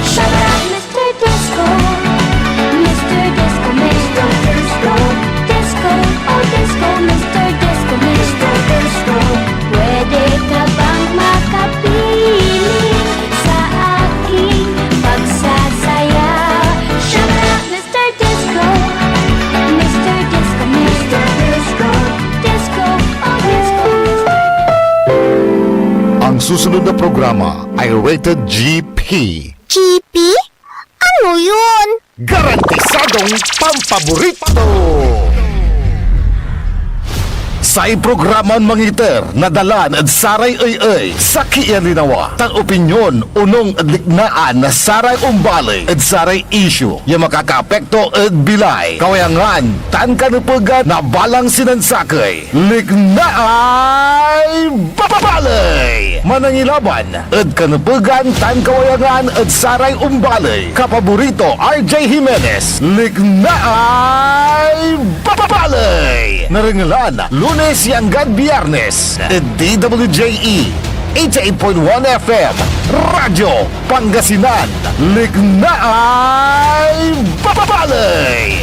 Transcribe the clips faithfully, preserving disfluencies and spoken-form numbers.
Shabrak, Mister Disco. Mister Disco, Mister Disco. Disco, oh disco, Mister Disco, Mister Disco. Pwede ka bang makapiling sa aking pagsasayaw? Shabrak, Mister Disco. Mister Disco, Mister Disco. Disco, oh disco, Mister Ang susunod na programa ay rated G P. G P? Ano yun? Garantisadong pampaborito! Say programan mangiter na dalan ed saray ey-ey, sakey a linawa, tan opinyon onung ed liknaan na saray ombaley ed saray isyu ya makakaapekto ed bilay, kawayangan, tan kanepegan na balang sinansakey. Liknaay Baley! Manangilaban ed kanepegan tan kawayangan ed saray ombaley. Kapaborito, R J Jimenez, Liknaay Baley! Narengelan Lunes ya anggad Biyernes ed D W J E eighty-eight point one F M, Radyo Pangasinan, Liknaay Baley!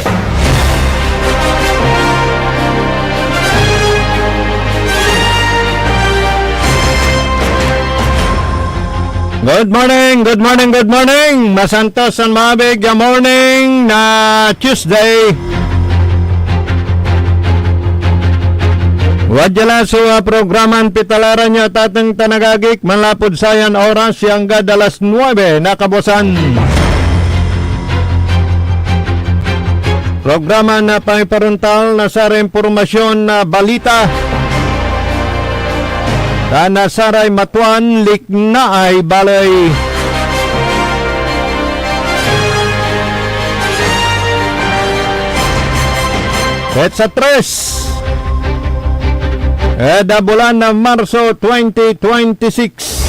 Good morning, good morning, good morning. Masantos tan maabig ya morning na Tuesday. Wadya la so, ah, programan pitalaran yo, atateng tan agagik, manlapud sayan oras ya anggad alas nuebe na kabuasan. Programa na pangiparontal na saray impormasyon na balita tan na saray matuan liknaay baley. Petsa tres ed bulan na Marso twenty twenty-six.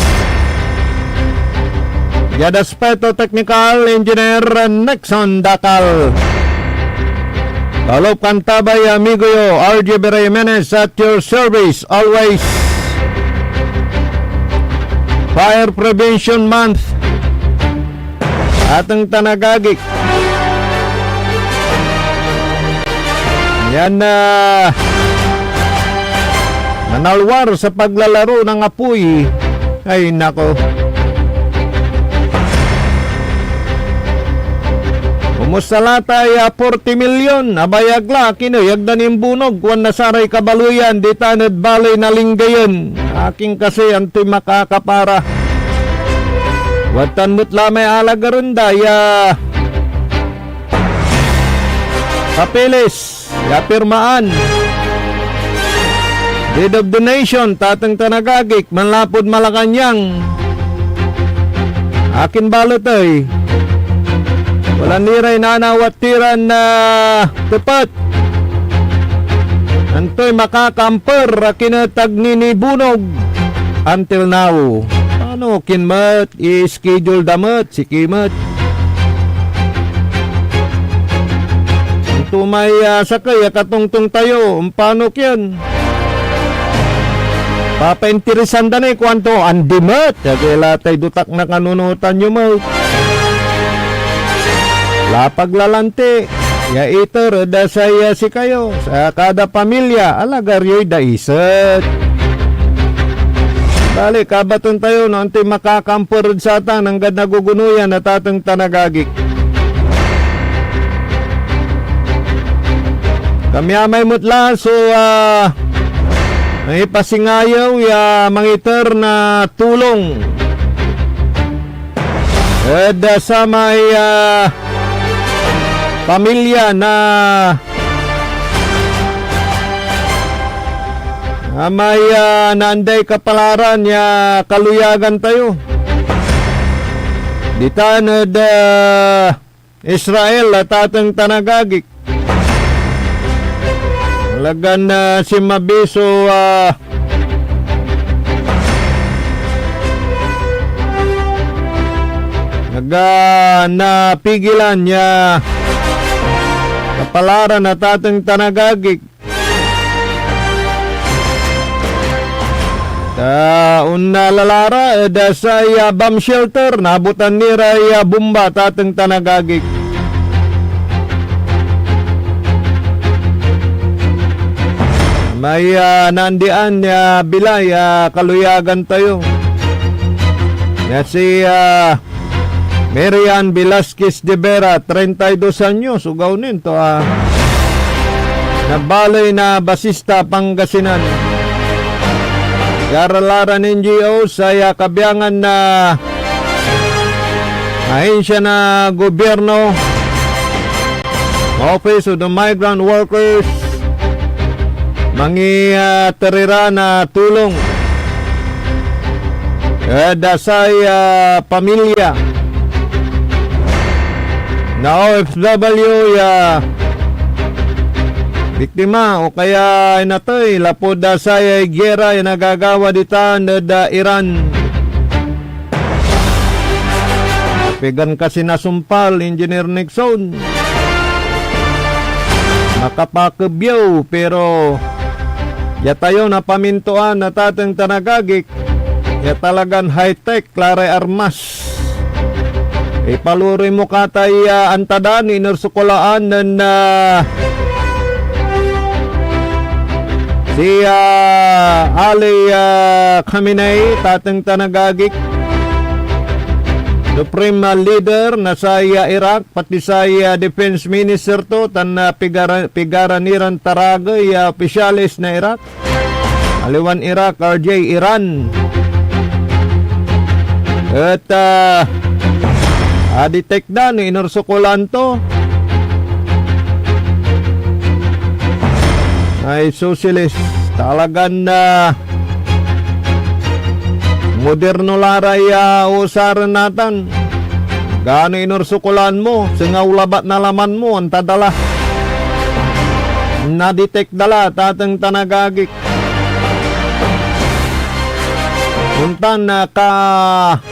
Diad aspeto teknikal, Engineer Nixon Dacal. Kaloob kan tabay, amigo yo, R J B Jimenez, at your service always. Fire Prevention Month. Ateng tan agagik. Yan, ah, nanalwar sa paglalaro ng apoy. Ay, nako. Kumusta la tay, ah, forty million? Abayag la, akin ey, agda nin bunog, kuan na saray kabaleyan, ditan ed baley na Lingayen. Akin kasi, antoy makakapara? Wadtan met la may alagaren da ya papeles ya pirmaan. Deed of donation, tateng tan agagik, manlapud Malacañang. Akin balet ey, wala ni ray nanawat tiran, ah, tepet. Antoy makakaamper a kinetag ni nibunog until now? Paano kin met? I-schedule da met, siki met. Anto may, ah, sakey a katongtong tayo? Ompano kien? Papainteresan da ni, kuanto, andi met. Agay la tay dotak na kanunotan yo met. Lapag lalanti ya iter ed, ah, saya sikayo, sa kada pamilya, alagar yoy daiset. Bali, kabaton tayo no antoy makakaamper ed satan anggad nagugunoyan, atateng tan agagik. Kami amay met la so, ah, nangipasingayew ya mangiter na tulong ed, ah, samay, ah, pamilya na, ah, may, ah, naanday kapalaran ya kaluyagan tayo. Ditan ed, ah, Israel, atateng tan agagik. Talagan, ah, sinmabi so, ah, naga-, napigilan ya kapalaran, atateng tan agagik. Ah, onlala ra ed, ah, say, ah, bomb shelter, nabutan ni ray, ah, bomba, tateng tan agagik. May, ah, naandian ya bilay, ah, kaluyagan tayo. Ya si, ah, Mary Ann Velasquez de Vera, treinta y dos anyos, ugaw nin to, ah, na baley na Basista, Pangasinan. Garalaran N G O, say, ah, kabiangan na ahensya na gobyerno, Office of the Migrant Workers, mangi, ah, terera na tulong ed, ah, say, ah, pamilya na O F W ya biktima o kaya inatey lapud, ah, sayay giyera ya nagagawa ditan ed, ah, Iran. Pigan kasi nasumpal, Engineer Nixon? Makapakebyew, pero ya tayo napamintuan na tateng tan agagik, ya talagan high-tech la ray armas. Ipalurey mo katay, ah, antadan, inersukulaan nen, ah, si, ah, Ali, ah, Khamenei, tateng tan agagik, supreme, ah, leader na say, ah, Iraq, pati say, ah, defense minister to, tan, ah, pigara-, pigara ni ran taragey ya opisyales na Iraq. Aliwan Iraq, R J, Iran. Et, ah, a-detect da no inersukulan to. Ay, socialist. Talagan, ah, moderno la ray, ah, usaren natan. Gano inersukulan mo, singaw labat na laman mo, anta da la. Na-detect da la, tateng tan agagik. Ontan, ah, ka-,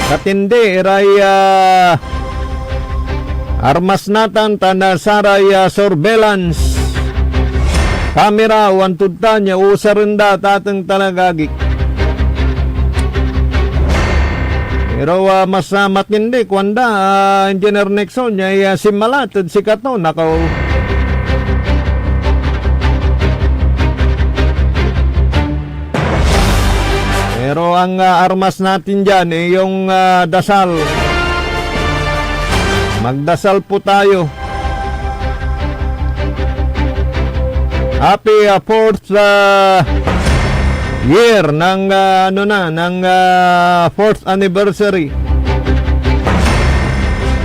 katindi iray, ah, armas natan tan, ah, saray, ah, surveillance camera o antod tan ya usaren da, tateng tan agagik. Pero, ah, mas, ah, matindi, kuanda, ah, Engineer Nixon, ya, ya sinmalat ed sikato, nakaw. Pero ang, ah, armas natin dyan, eh, yung, ah, dasal. Magdasal po tayo. Happy, ah, fourth, ah, year ng, ah, ano na, ng, ah, fourth anniversary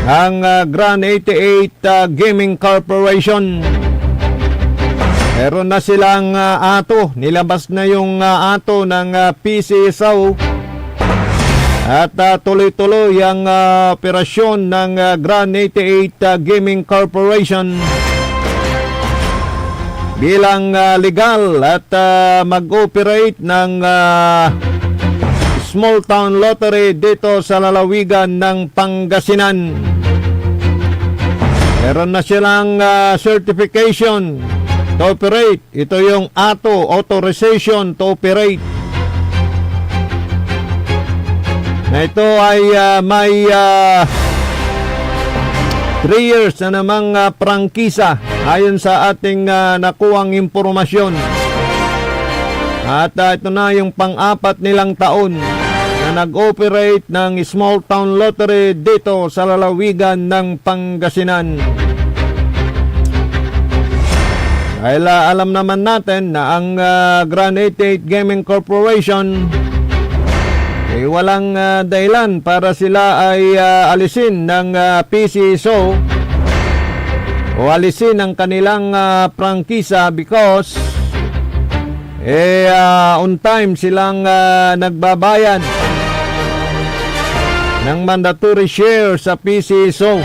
ng, ah, Grand eighty-eight, ah, Gaming Corporation. Meron na silang, ah, ato. Nilabas na yung, ah, ato ng, ah, P C S O. At, ah, tuloy-tuloy ang, ah, operasyon ng, ah, Grand eighty-eight, ah, Gaming Corporation bilang, ah, legal at, ah, mag-operate ng, ah, small town lottery dito sa lalawigan ng Pangasinan. Meron na silang, ah, certification to operate. Ito yung ato, authorization to operate. Na ito ay, ah, may, ah, three years na namang, ah, prangkisa ayon sa ating, ah, nakuang impormasyon. At, ah, ito na yung pang-apat nilang taon na nag-operate ng small town lottery dito sa lalawigan ng Pangasinan. Dahil, ah, alam naman natin na ang, ah, Grand eighty-eight Gaming Corporation ay walang, ah, dahilan para sila ay, ah, alisin ng, ah, P C S O o alisin ang kanilang, ah, prangkisa because eh, ah, on time silang, ah, nagbabayad ng mandatory share sa P C S O.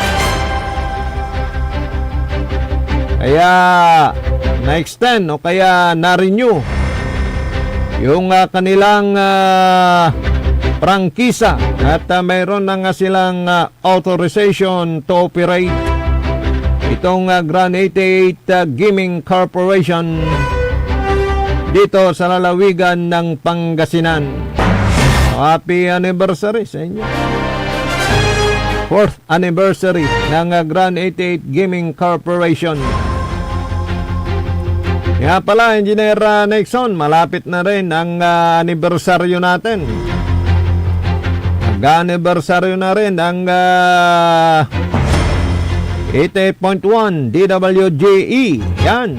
Kaya na-extend o kaya na-renew yung, ah, kanilang, ah, prangkisa at, ah, mayroon na nga silang, ah, authorization to operate itong, ah, Grand eighty-eight, ah, Gaming Corporation. dito sa lalawigan ng Pangasinan. Happy anniversary sa inyo. Fourth anniversary ng, ah, Grand eighty-eight Gaming Corporation. Nga pala, Engineer, ah, Nixon, malapit na rin ang, ah, anibersaryo natin. Mag-anibersaryo na rin ang, ah, eighty-eight point one D W G E. Yan.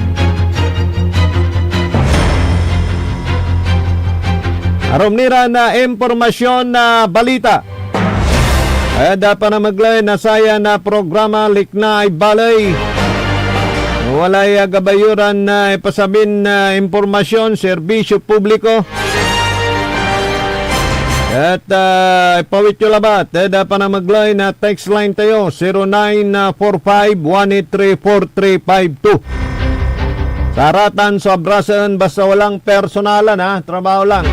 Arum ni ra na impormasyon na balita. Ed, ah, panamegley na saya na programa, likna ay baley. Walay, ah, gabay yo ran, ah, ipasabin, ah, impormasyon, serbisyo publiko. Et, ah, ipawit yo labat ed, ah, panamegley na text line tayo, zero nine four five one eight three four three five two. Saratan so abrasen, basta walang personalan, ha? Trabaho lang.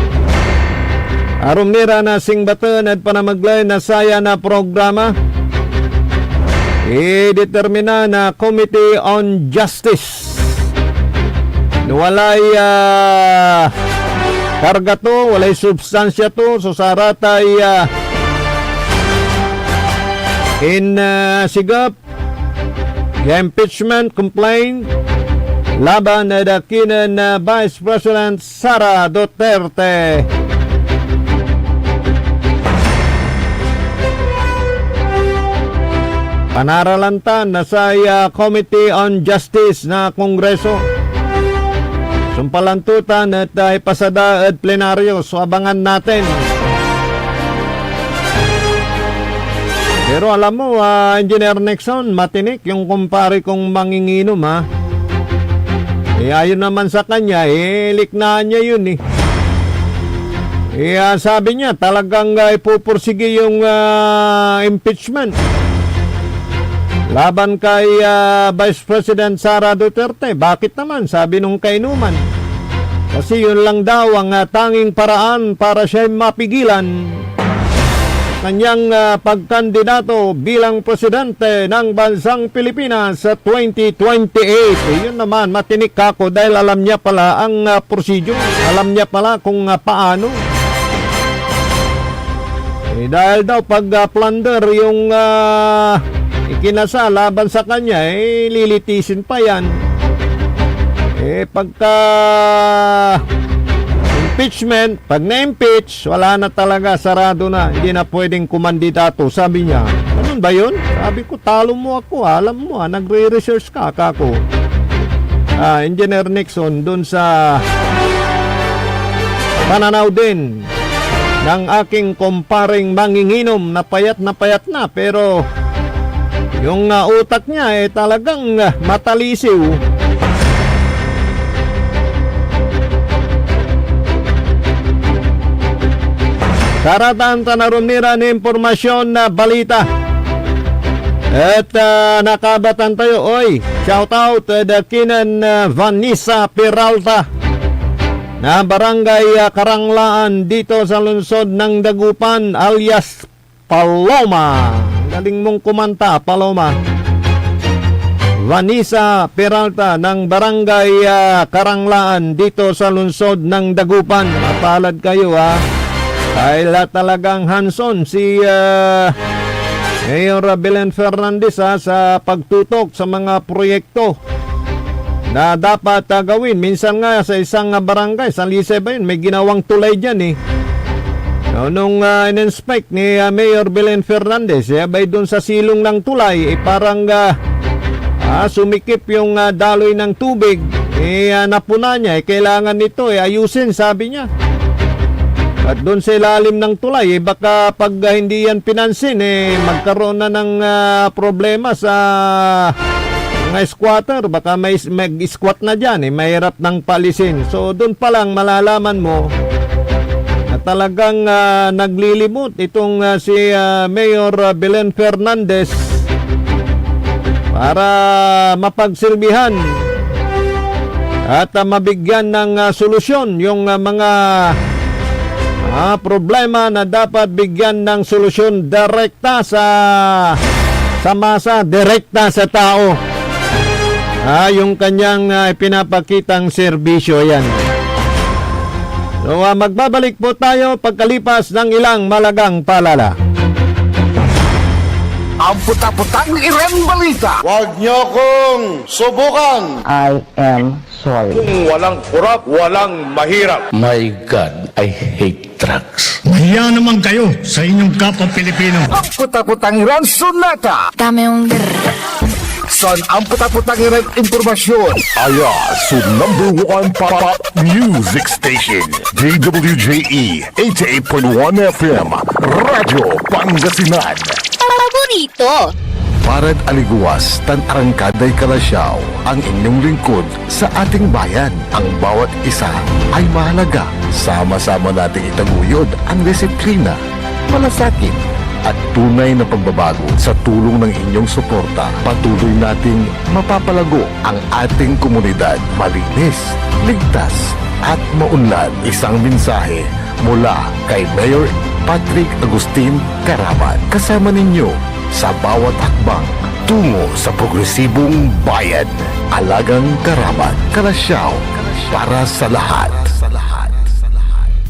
Arum ni ra na singbaten ed panamegley na saya na programa, idetermina na Committee on Justice no walay, ah, karga to, walay substansya to so saratay, ah, in, ah, sigap ya impeachment complaint laban ed kinen, ah, Vice President Sara Duterte. Panaralan tan na say, ah, Committee on Justice na Kongreso. Sumpalan to tan et, ah, ipasa da ed plenaryo, so abangan natin. Pero alam mo, ah, Engineer Nixon, matinik yung kumpare kong manginginom, ha. Eh, ayon naman sa kanya, eh, liknaan niya yun, eh. Eh, ah, sabi niya, talagang, ah, ipupursigi yung, ah, impeachment laban kay, ah, Vice President Sara Duterte. Bakit naman? Sabi nung kainuman. Kasi yun lang daw ang, ah, tanging paraan para siya'y mapigilan. Kanyang, ah, pagkandidato bilang presidente ng bansang Pilipinas sa twenty twenty-eight. Eh, yun naman, matinik ako dahil alam niya pala ang, ah, prosedur. Alam niya pala kung, ah, paano. Eh, dahil daw pag, ah, plunder yung, ah, ikinasa laban sa kanya, eh, lilitisin pa yan. Eh, pagka impeachment, pag na-impeach, wala na talaga, sarado na. Hindi na pwedeng kumandidato, sabi niya. Ganun ba yun? Sabi ko, talo mo ako, ah. Alam mo, ah, nagre-research ka, kako. Ah, Engineer Nixon, dun sa pananaw din ng aking kumpareng manginginom, na payat na payat na, pero yung, ah, utak niya, eh, talagang, ah, matalisiw. Saratan tan arum ni ra na impormasyon na balita. Et, ah, nakabatan tayo, oy, shout out ed kinen, ah, Vanessa Peralta na Barangay, ah, Karanglaan dito sa lungsod ng Dagupan, alias Paloma. Ang galing mong kumanta, Paloma. Vanessa Peralta ng Barangay, ah, Karanglaan dito sa lungsod ng Dagupan. Mapalad kayo, ha. Dahil, ah, talagang hands-on si, ah, Mayor Belen Fernandez, ha, sa pagtutok sa mga proyekto na dapat, ah, gawin. Minsan nga sa isang, ah, barangay, San Lisay ba yun, may ginawang tulay dyan, eh. No, nung, ah, in-inspect ni, ah, Mayor Belen Fernandez, eh, abay dun sa silong ng tulay, eh, parang, ah, ah, sumikip yung, ah, daloy ng tubig. Eh, ah, napuna niya, eh, kailangan nito, eh, ayusin, sabi niya. At dun sa ilalim ng tulay, eh, baka pag, ah, hindi yan pinansin, eh, magkaroon na ng, ah, problema sa mga squatter. Baka may s-, mag-squat na dyan, eh, mahirap nang paalisin. So, dun pa lang malalaman mo na talagang, ah, naglilimot itong, ah, si, ah, Mayor, ah, Belen Fernandez para mapagsilbihan at, ah, mabigyan ng, ah, solusyon yung, ah, mga, ah, problema na dapat bigyan ng solusyon direkta sa, sa masa, direkta sa tao. Ah, yung kanyang, ah, ipinapakitang serbisyo, yan. So, ah, magbabalik po tayo pagkalipas ng ilang malagang paalala. Ampot-apotang iran balita. Huwag niyo akong subukan. I am sorry. Kung walang korap, walang mahirap. My God, I hate drugs. Mahiya naman kayo sa inyong kapwa Pilipino. Ampot-apotang iran sonata. Dame un grr. San ampot-apotang iran impormasyon. Aya so number one pop music station, D W J E eighty-eight point one F M, Radyo Pangasinan. Paborito. Parad aligewas tan arangkaday kalasyaw ang inyong lingkod sa ating bayan. Ang bawat isa ay mahalaga. Sama-sama nating itaguyod ang disiplina, malasakit, at tunay na pagbabago. Sa tulong ng inyong suporta, patuloy nating mapapalago ang ating komunidad. Malinis, ligtas, at maunlad. Isang mensahe mula kay Mayor Patrick Agustin Caraman. Kasama ninyo sa bawat hakbang tungo sa progresibong bayan. Alagang Caraman, kalasyaw para sa lahat.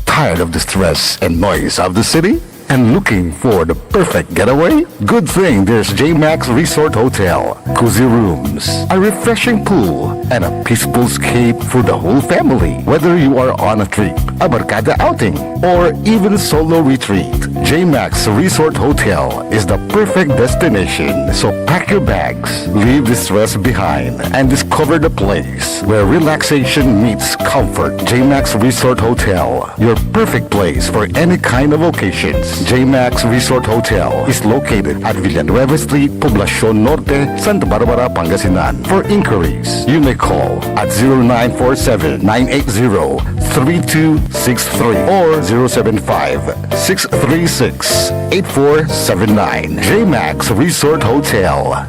Tired of the stress and noise of the city? And looking for the perfect getaway? Good thing there's J Max Resort Hotel. Cozy rooms, a refreshing pool, and a peaceful escape for the whole family. Whether you are on a trip, a barkada outing, or even solo retreat, J Max Resort Hotel is the perfect destination. So pack your bags, leave the stress behind, and discover the place where relaxation meets comfort. J Max Resort Hotel, your perfect place for any kind of occasions. J Max Resort Hotel is located at Villanueva Street, Poblacion Norte, Santa Barbara, Pangasinan. For inquiries, you may call at zero nine four seven, nine eight zero, three two six three or zero seven five, six three six, eight four seven nine. J Max Resort Hotel.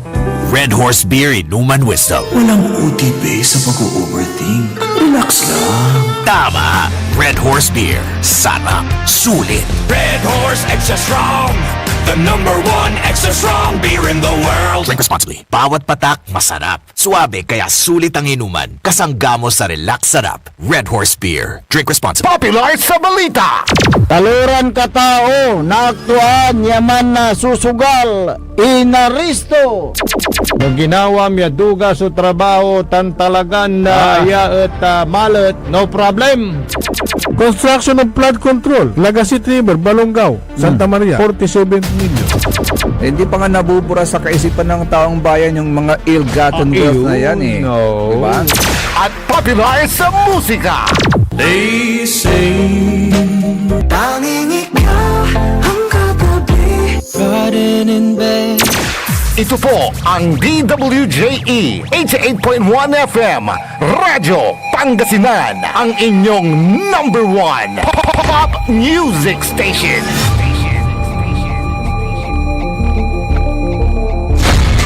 Red Horse Beer Inuman Whistle. Walang O T P sa pag-o-overthink. Relax lang. Tama. Red Horse Beer. Sarap. Sulit. Red Horse Extra Strong, the number one extra strong beer in the world. Drink responsibly. Bawat patak, masarap. Suabe, kaya sulit ang inuman. Kasangga mo sa relax sarap. Red Horse Beer. Drink responsibly. Popular sa balita. Taloran katao, naaktuan ya mansusugal, inaresto. No ginawam ya duga so trabaho tan talagan, ah, Ah. ya et, ah, malet, no problem. Construction of flood control, Lagasit River, Balongaw, Santa Hmm. Maria, forty-seven million. Hindi pa nga nabubura sa kaisipan ng taong bayan yung mga ill-gotten Ah, wealth na yan eh. Ayun, no. Diba? At popular sa musika. They say, Tanging ikaw ang katabi. Riding in bed. Ito po ang D W J E eighty-eight point one F M, Radyo Pangasinan, ang inyong number one pop music station.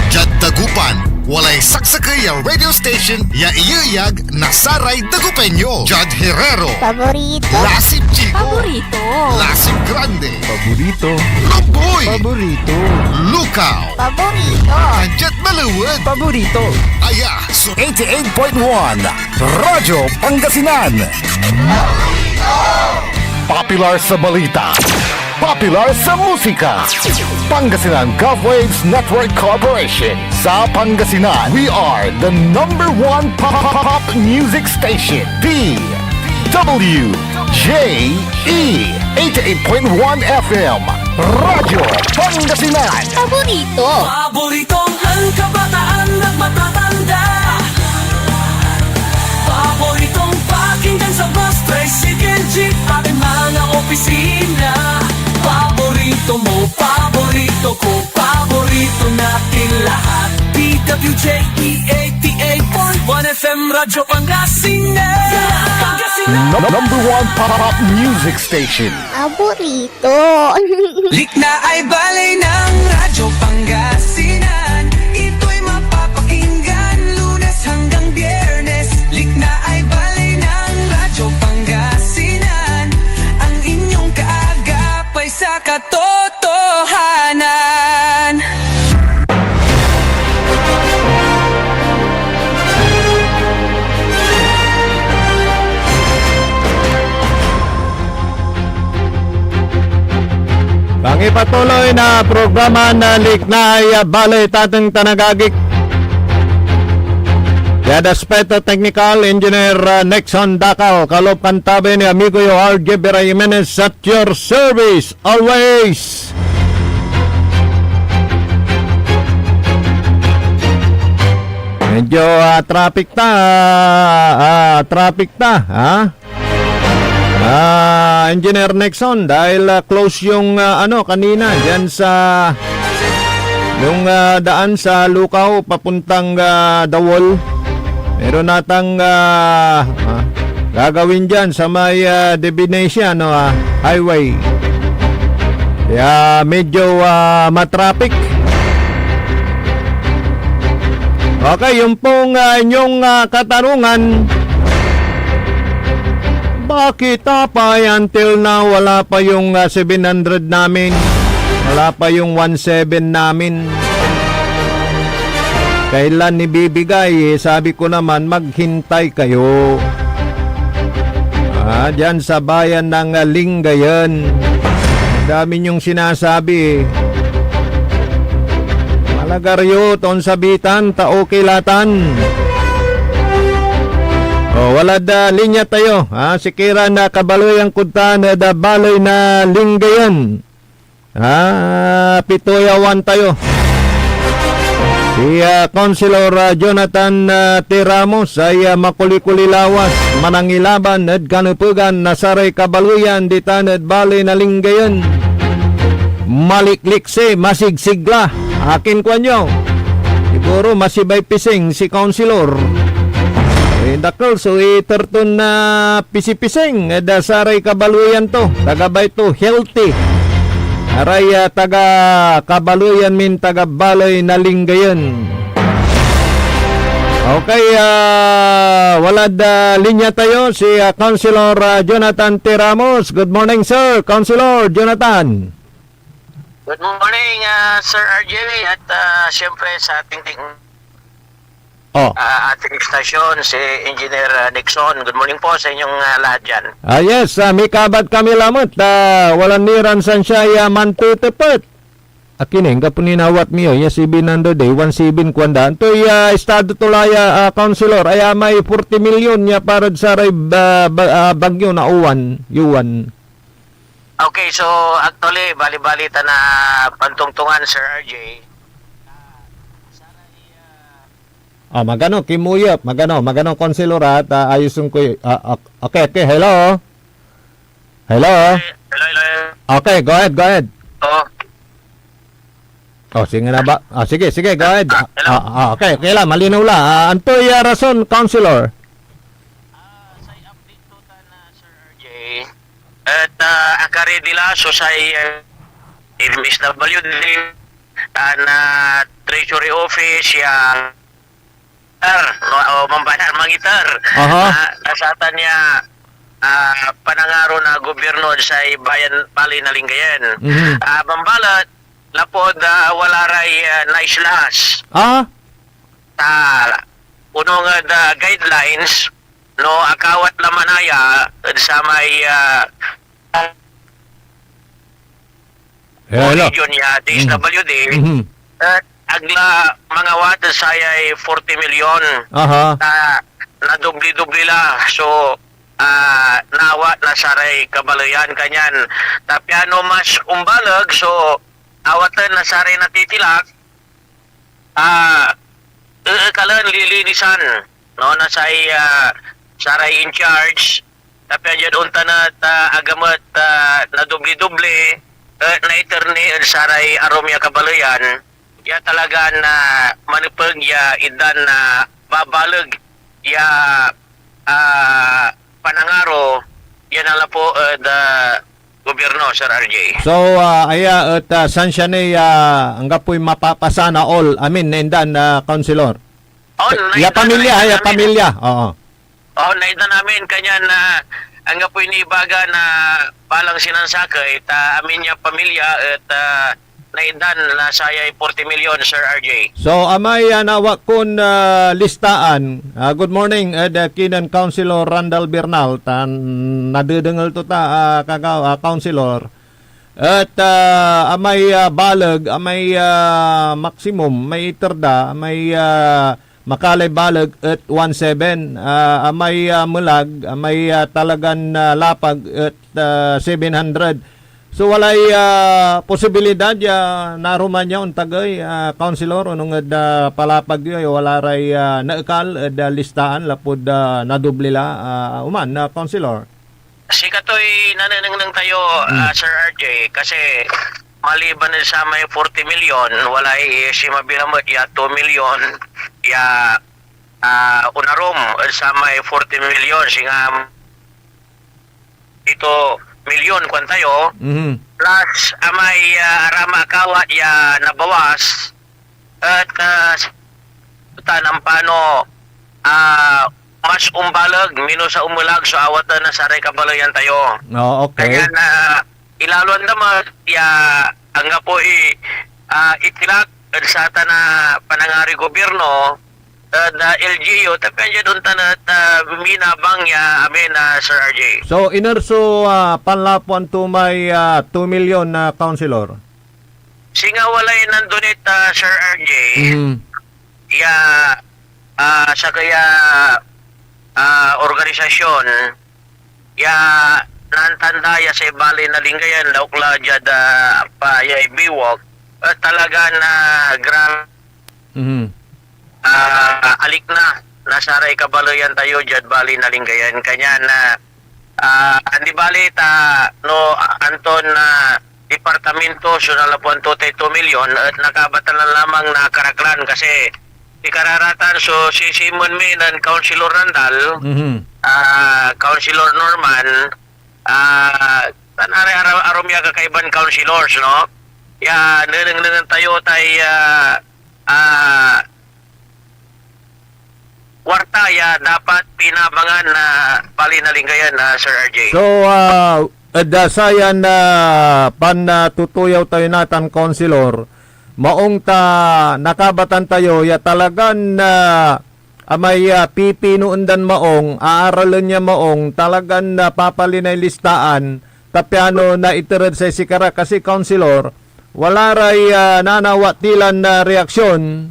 Diad Dagupan, walay saksakey a radio station ya iyeyag na saray Dagupeño. Jad Herrero. Paborito. Lasip Chico. Paborito. Lasip Grande. Paborito. Lumboy. Paborito. Lucao. Paborito. Tan diad Malewen. Paborito. Aya so eighty-eight point one Radyo Pangasinan. Popular sa balita. Popular sa musika. Pangasinan Gov Waves Network Corporation. Sa Pangasinan, we are the number one pop, pop, pop music station. D W J E eighty-eight point one F M. Radyo Pangasinan. Paborito. Paboritong ang kabataan at matatanda. Paboritong pakinggan sa bus, tricycle, jeep, at mga opisina. Paborito mo, paborito ko, paborito natin lahat. D W J E eighty-eight point one F M Radyo Pangasinan. Pangasinan. Num-, number one pop music station. Paborito. Liknaay baley ng Radyo Pangasinan. Ito'y mapapakinggan Lunes hanggang Biyernes. Liknaay baley ng Radyo Pangasinan. Ang inyong kaagap ay sa katotohanan. Ang ipatuloy na programa na Liknay, ah, Balay Tateng Tanagagik. Diad aspeto teknikal, Engineer, ah, Nixon Dacal, kaloob kan tabi ni amigo yo, R J Vera Jimenez, at your service always. Medyo, ah, traffic ta, ah, traffic ta, ha? Ah, Engineer Nixon, dahil, ah, close yung, ah, ano, kanina, dyan sa, yung, ah, daan sa Lukaw, papuntang, ah, Dawol. Meron natang, ah, ah, gagawin dyan sa may, ah, Divinesia, no, ah, Highway. Kaya medyo, ah, matraffic. Okay, yung pong, ah, inyong, ah, katanungan, bakit, Apay, until now, wala pa yung, ah, seven hundred namin? Wala pa yung one seven namin? Kailan ibibigay? Eh, sabi ko naman, maghintay kayo. Ah, dyan sa bayan ng, ah, Lingayen. Dami niyong sinasabi, eh. Malagaryo, ton sabitan, ta okay latan. O, walad, ah, linya tayo, ha? Si Kira na kabaloyan kod tan ed, ah, baley na Lingayen. Ah, pitoyawan tayo. Si, ah, Councilor, ah, Jonathan, ah, T. Ramos ay, ah, makuli-kuli lawas, manangilaban ed kanepegan na saray kabaloyan ditan ed baley na Lingayen. Malikliksi, masigsigla. Akin kuanyo, siguro masibay pising si Councilor. Eh, dakel so iter ton, ah, pisipising ed, ah, saray kabaloyan to. Tagabay to, healthy. Aray, ah, taga kabaloyan min taga baley na Lingayen. Okay, ah, walad, ah, linya tayo si, ah, Councilor, ah, Jonathan T. Ramos. Good morning, sir. Councilor Jonathan. Good morning, ah, Sir R J, at, ah, siyempre sa ating ting-, Oh. ah, ating istasyon, si Engineer, ah, Nixon. Good morning po sa inyong, ah, lahat dyan. Ah, yes, ah, mikabat kami lamet. Ah, walan niran sansiay, ah, mantetepet. Akin eh, anggapo ni nawat mi, oh, ya seven hundred eh, one seven kuanda. Antoy, ah, estado to la ya, ah, Councilor? Aya may forty million ya parad saray, ah, ba-, ah, bagyo na uwan, yuan. Okay, so actually, bali-bali ta na pantungtungan, Sir R J. Ah, magano, kimuyep, magano, magano, Councilor, at, ah, ayusen ko y-, ah, ok-, okay, okay, hello? Hello? Hello, hello. Okay, go ahead, go ahead. Oh. Oh, sige na ba? Ah, sige, sige, go ahead. Ah, hello. Ah, ah, okay, okay la, malinaw la. Ah, antoy, ah, rason, Councilor? Ah, say update to tan, ah, Sir R J. Et, ah, akaredi la so say, ah, M S W D, tan, ah, Treasury Office, ya, er, no, o, mambayar, mangiter. Aha. Ah, na satan ya, ah, panangaro na gobyerno ed say bayan, baley na Lingayen. Mhm. Ah, mambalet, lapud, ah, wala ray, ah, naislahas. Ah? Ta, onung ed, ah, guidelines, no, akawat la manaya ed samay, ah, Eh, hello. Region ya, Mm. D S W D, Mhm. et ag la mangawat ed sayay forty million. Aha. Ta nadobli-dobli la so, ah, naawat na saray kabaleyan kanyan. Ta piano mas ombaleg so awaten na saray natitilak, ah, eekalen, lilinisan, no, na say, ah, saray in charge. Ta pian diad ontan et, ah, agamet, ah, nadobli-dobli, eh, naiter ni ed saray arum ya kabaleyan, ya talagan, ah, manepeg ya itdan na babaleg ya, ah, panangaro ya nanlapu ed, ah, gobyerno, Sir R J. So, ah, aya et, ah, sansiani, ah, anggapoy mapapasana all, amin, naitdan, ah, Councilor? Oh, ya naitdan, pamilya, naitdan ya namin. Pamilya, oo. Oh, naitdan namin, kanyan, ah, anggapoy nibaga na balang sinansakey, ta amin ya pamilya et, ah, naitdan na sayay forty million, Sir R J. So, amay, ah, nawak kon, ah, listaan, ah, good morning, ed, ah, kinen Councilor Randall Bernal, tan nadedengel to ta, ah, kagaw-, ah, Councilor. Et, ah, amay, ah, baleg, amay, ah, maximum, may iter da, amay, ah, makalay baleg et one seven, ah, amay, ah, melag, amay, ah, talagan, ah, lapag et, ah, seven hundred. So, walay, ah, posibilidad ya naruman ya ontagey, ah, Councilor, onung ed, ah, palapag yo, ya wala ray, ah, naekal ed, ah, listaan lapud, ah, nadobli la, ah, oman, ah, Councilor? Sikatoy nanenengneng tayo, ah, Sir R J, kasi maliban ed samay forty million, walay sinmabi lamet ya two million ya, ah, onarum ed samay forty million, singa pito million, kuan tayo, Mhm. plus amay, ah, aramay akawat ya nabawas, et, ah, ta nampano, ah, mas ombaleg, minus a omelag so awaten na saray kabaleyan tayo. Oh, okay. Kanian, ah, ilaloan da met ya anggapoy, ah, itilak ed satan a panangaroy gobierno, ed, ah, L G U, ta pian diad ontan et, ah, minabang ya amin, ah, Sir R J. So, iner so, ah, panlapuan to may, ah, two million na, Councilor? Singa walay nandunit, ah, Sir R J, Mhm. ya, ah, sakey a, ah, organisasyon ya naantanda ya say Bali na Lingayen, laukla diad, ah, pa, ya ibiwak, et talagan, ah, gra-, Mhm. ah, alikna na saray kabaleyan tayo diad Bali na Lingayen. Kanian, ah, ah, andi bali ta no anton, ah, departamento so nalapuan to tay two million, et nakabatan la lamang na Karaklan, kasi sikara ratan so sisimen mi nen Councilor Randal, Mhm. ah, Councilor Norman, ah, tan aray arum, arum ya kakaiban councilors, no? Ya nenengnengen tayo tay, ah, ah, kuarta ya dapat pinabangan na Bali na Lingayen, ah, Sir R J. So, ah, ed, ah, sayan, ah, pan, ah, tutuyaw tayo natan, Councilor, maong ta nakabatan tayo ya talagan, ah, amay, ah, pipinoen dan maong, aaralen ya maong, talagan, ah, papalinay listaan, ta piano naiter ed say sikara, kasi, Councilor, wala ray, ah, nanawat ti lan, ah, reaksyon,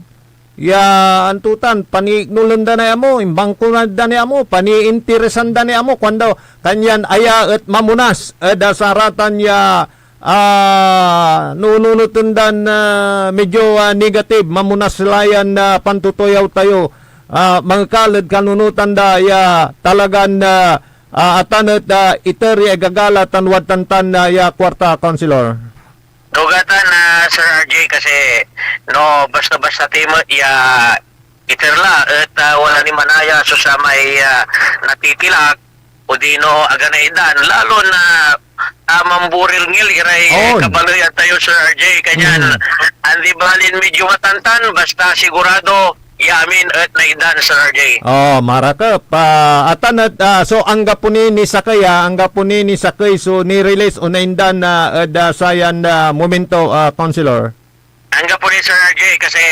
ya antotan, paniiknulen da ni amo, imbangkunan da ni amo, paniinteresan da ni amo, kuan da, kanian aya et mamunas ed, ah, saratan ya, ah, nununoten dan, ah, medyo, ah, negative, mamunas la yan, ah, pantutuyaw tayo, ah, mangekal ed kanunotan da ya talagan, ah, ah, atan et, ah, iter ya igagala tan wadtan tan, ah, ya kuarta, Councilor. Nugatan, ah, Sir R J, kasi no basta-basta ti met ya iter la et, ah, wala ni manaya so samay, ah, natitilak, odino aga naitdan, lalo na, ah, mamburilngil iray On. kabaleyan tayo, Sir R J, kanian Mm. andi balin medyo matantan, basta sigurado ya amin et naitdan, Sir R J. Oh, marakep. Ah, atan et, ah, so anggapo ni nisakey, ah, anggapo ni nisakey so ni-release o naitdan na ed, ah, sayan, ah, momento, ah, Councilor? Anggapo ni, Sir R J, kasi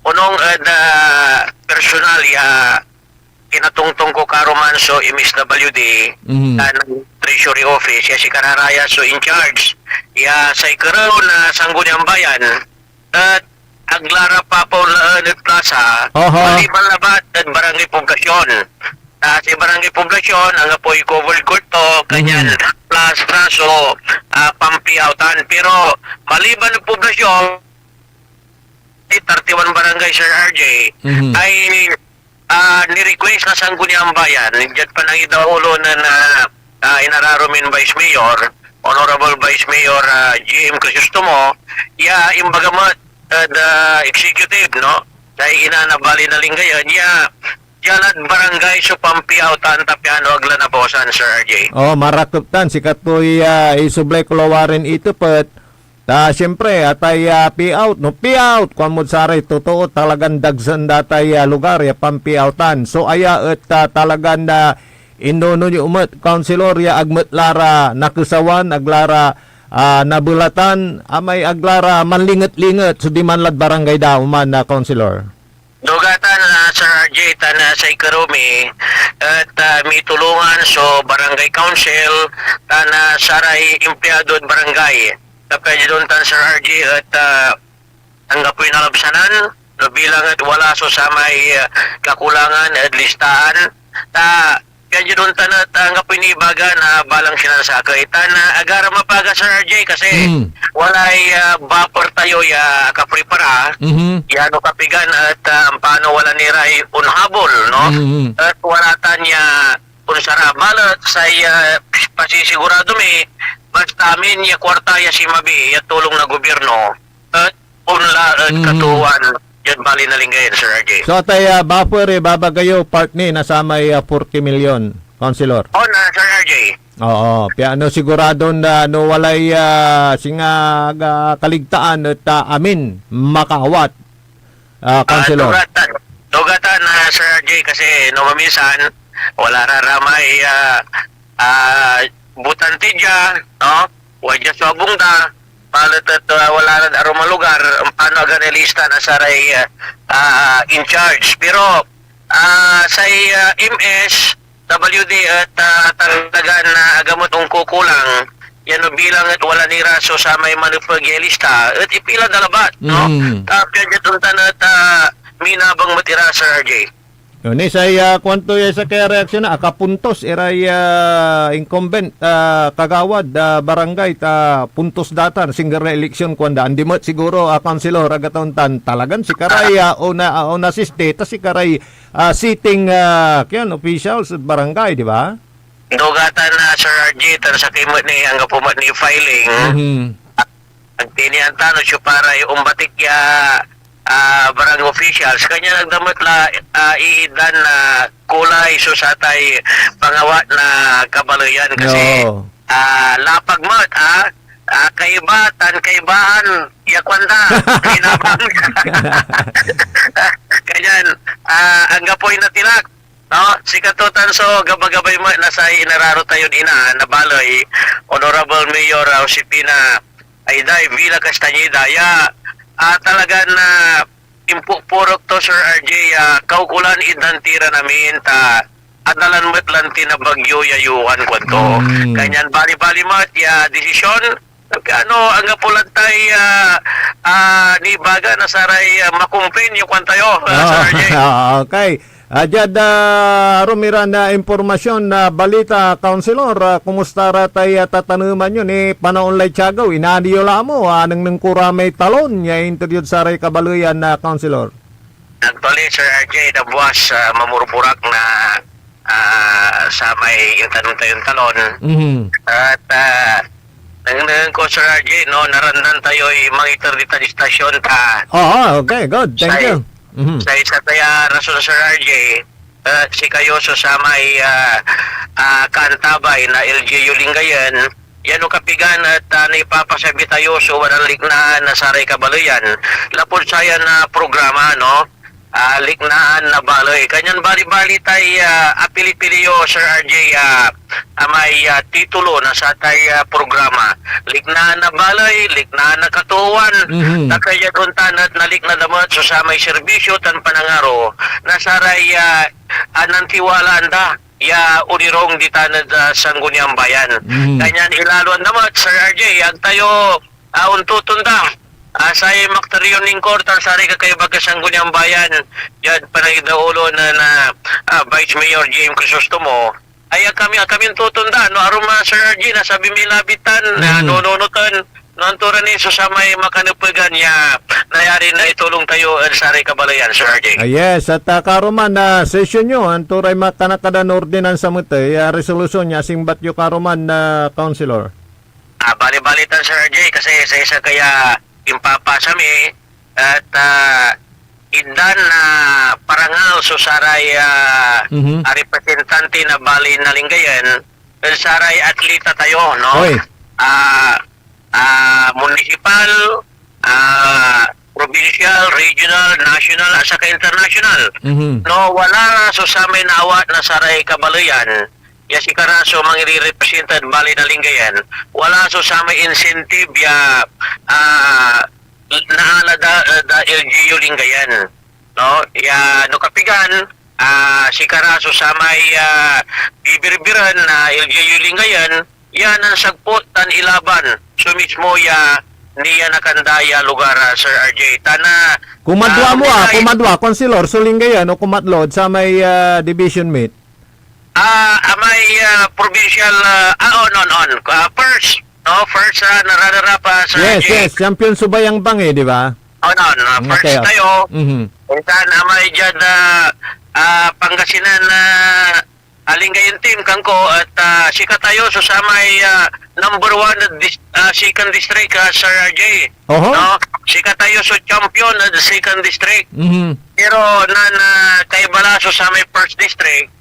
onung ed, ah, personal ya kinatongtong ko karuman so M S W D Mhm. tan Treasury Office, ya si Kararaya so in charge ya say kerew na Sangguniang Bayan, et agla ra papaulaen ed plasa, Aha. maliban labat ed Barangay Poblacion. Ah, si Barangay Poblacion, anggapoy covered court to, kanian Mhm. plasa so, ah, pampiawtan. Pero maliban ed Poblacion, thirty-one barangay, Sir R J, Mhm. ay, ah, ni-request na Sangguniang Bayan, diad panangidaulo nen, ah, ah, inararo min Vice Mayor, Honorable Vice Mayor, ah, G M Crisostomo, ya imbaga met ed, ah, executive, no? Say ina na Bali na Lingayen, ya dia lad barangay so pampiawtan ta piano ag la nabawasan, Sir R J. Oh, marakep tan, sikatoy, ah, isublay ko lawarin itepet, Ta siyempre, atay, ah, payout, no? Payout, kuan mod saray totoo, talagan dagsen da tay, ah, lugar ya pampiawtan. So, aya et, ah, talagan, ah, inunot yo met, Councilor, ya ag met la ra nakesawan, ag la ra, ah, nabelatan, amay ag la ra manlinget-linget so diman lad barangay da oman, ah, Councilor. Duga tan, ah, Sir R J, tan, ah, say ikerew mi, et, ah, mitulongan so barangay council tan, ah, saray empleyadod barangay. Ta pian diad ontan, Sir R J, et, ah, anggapoy nalabsanan no bilang et wala so samay, ah, kakulangan ed listaan. Ta pian diad ontan et anggapoy nibaga na balang sinansakey. Tan, ah, agara mapaga, Sir R J, kasi Mm. walay, ah, buffer tayo ya akaprepara. Mhm. Ya no kapigan et, ah, ampano wala ni ray onhabol, no? Mhm. Et wala tan ya onsara. Balet say, ah, pasisigurado mi, basta amin ya kuarta ya sinmabi ya tulong na gobyerno, et onla ed Mhm. katoowan diad Bali na Lingayen, Sir R J. So, atay, ah, buffer, eh, ibabaga yo, part ni na samay, ah, forty million, Councilor? On, ah, Sir R J. Oo, piano siguradon, ah, no walay, ah, singa, ah, kaligtaan et, ah, amin makaawat, ah, Ah, Councilor? Duga tan, duga tan, ah, Sir R J, kasi no maminsan, wala ra ramay, ah, ah, botante dia, no? Wadia so abung da, balet et, ah, wala rad arum a lugar, ampano agara nalista na saray, ah, ah, in charge. Pero, ah, say, ah, M S W D et, ah, talagan, ah, aga met onkukulang, ya no bilang et wala ni ra so samay manepeg ya ilista, et ipila da labat, no? Mm. Ta pian diad ontan et, ah, minabang met ira, Sir R J. Yun, eh, say, ah, kuanto ya sakey a reaksyon na, akapuntos iray, ah, incumbent, ah, kagawad, ah, barangay, ta puntos da tan, singger na eleksyon, kuanda. Andi met siguro, ah, Councilor, agatan tan, talagan sikaray, ah, ona, ah, onasiste, ta sikaray, ah, sitting, ah, kian, officials ed barangay, di ba? Duga tan, ah, Sir R J, tan sakey met ni, anggapo met ni filing. Mhm. Agtinian ta no siopa ray ombatik ya, ah, barangay officials. Kanyan agda met la, ah, iitdan na kulay so satay pangawat na kabaleyan kasi, Oo. ah, lapag met, ah, ah, kaiba tan kaibahan ya kuanda, kinabang. Kanyan, ah, anggapoy natilak. No, sikato tan so gabagabay met na say inararo tayod ina na baley, Honorable Mayor, ah, Josefina Ayday Villa Castañeda, ya, ah, talagan, ah, impupurok to, Sir R J, ya kaukolan itdan ti ran amin ta adalan met lanti na bagyo ya Johan, kuanto. Mm. Kanyan bali-bali met ya desisyon, Ano, anggapo lan tay, ah, ah, nibaga na saray, ah, makumpin ya kuan tayo, ah, Sir Ah, R J. Ah, okay. Ah, diad, ah, arum iran, ah, impormasyon na balita, Councilor, ah, kumusta ra tay, ah, tataneman yo ni panaon lay tiagew? Inani yo la mo, ah, nengneng ko ra may talon ya inter yod saray kabaleyan na, Councilor. Actually, Sir R J, nabuas, ah, mamurburak na, ah, samay intanom tayon talon. Mhm. At, ah, nengneng ko, Sir R J, no, narandan tayoy mangiter ditan istasyon ta. Oo, okay, good. Thank Say, you. Mhm. say isa taya rason, Sir R J, ah, sikayo so samay, ah, ah, kaantabay na L G U Lingayen, yan no kapigan et, ah, naipapasabi tayo so wanan liknaan na saray kabaleyan lapud sayan, ah, programa, no? Ah, liknaan na baley. Kanyan bali-bali tay, ah, apili-pili yo, Sir R J, ah, amay, ah, titulo na satay, ah, programa. Liknaan na baley, liknaan na katoowan, Mhm. ta kaya ontan et nalikna da met so samay serbisyo tan panangaro na saray, ah, ah, nantiwalaan da ya onirong ditan ed, ah, Sangguniang Bayan. Mhm. Kanyan ilaloan da met, Sir R J, ag tayo, ah, ontotonda, ah, say makter yon lingkor tan saray kakaiba ed Sangguniang Bayan, diad panangidaulo na, na, ah, Vice Mayor J M Crisostomo, ay, ah, kami, ah, kami ontotonda, no, arum a, Sir R J, nasabi mi labi tan, ah, Mhm. nununoten, no, anto ra ni so samay makanepegan ya nayarin naitulong tayo ed saray kabaleyan, Sir R J. Ah, yes, at, ah, karuman na sesyon yo, anto ray makanakadan ordinansa met, eh, ah, resolusyon ya asingbat yo karuman na, Councilor? Ah, bali-bali tan, Sir R J, kasi sa isa kaya impapasa mi, et, ah, itdan na parangal so saray, ah, Mhm. ah, representante na Bali na Lingayen ed saray atleta tayo, no? Oy. Ah, ah, municipal, ah, provincial, regional, national, at saka international. Mhm. No, wala so samay naawat na saray kabaleyan, ya sikara so mangirerepresenta ed Bali na Lingayen, wala so samay incentive ya, ah, naala da, da L G U Lingayen. no? Ya no kapigan, ah, sikara so samay, ah, bibirbiren na L G U Lingayen, ya nansagput tan ilaban so mismo ya nianakan da ya lugar, ah, Sir R J. Tan, ah, Kumadwa ah, mo, ah, Lingayen kumadwa, Konselor, so Lingayen o kumatlo ed samay, ah, division meet? Ah, amay, ah, provincial, ah, ah, on, on, on. Ah, first, no? First, ah, na runner-up, ah, Sir Yes, R J. Yes. Champion so Bayang Bang eh, di ba? On, on. Ah, Mm, first okay, okay. tayo. Mhm. Insan amay diad, ah, ah, Pangasinan, ah, ah, Lingayen team, kangko, at, ah, sikatayo so samay, ah, number one na dis-, ah, second district, ah, Sir R J. Oho. No? Sikatayo so champion na second district. Mhm. Pero na, na kaiba la so samay first district,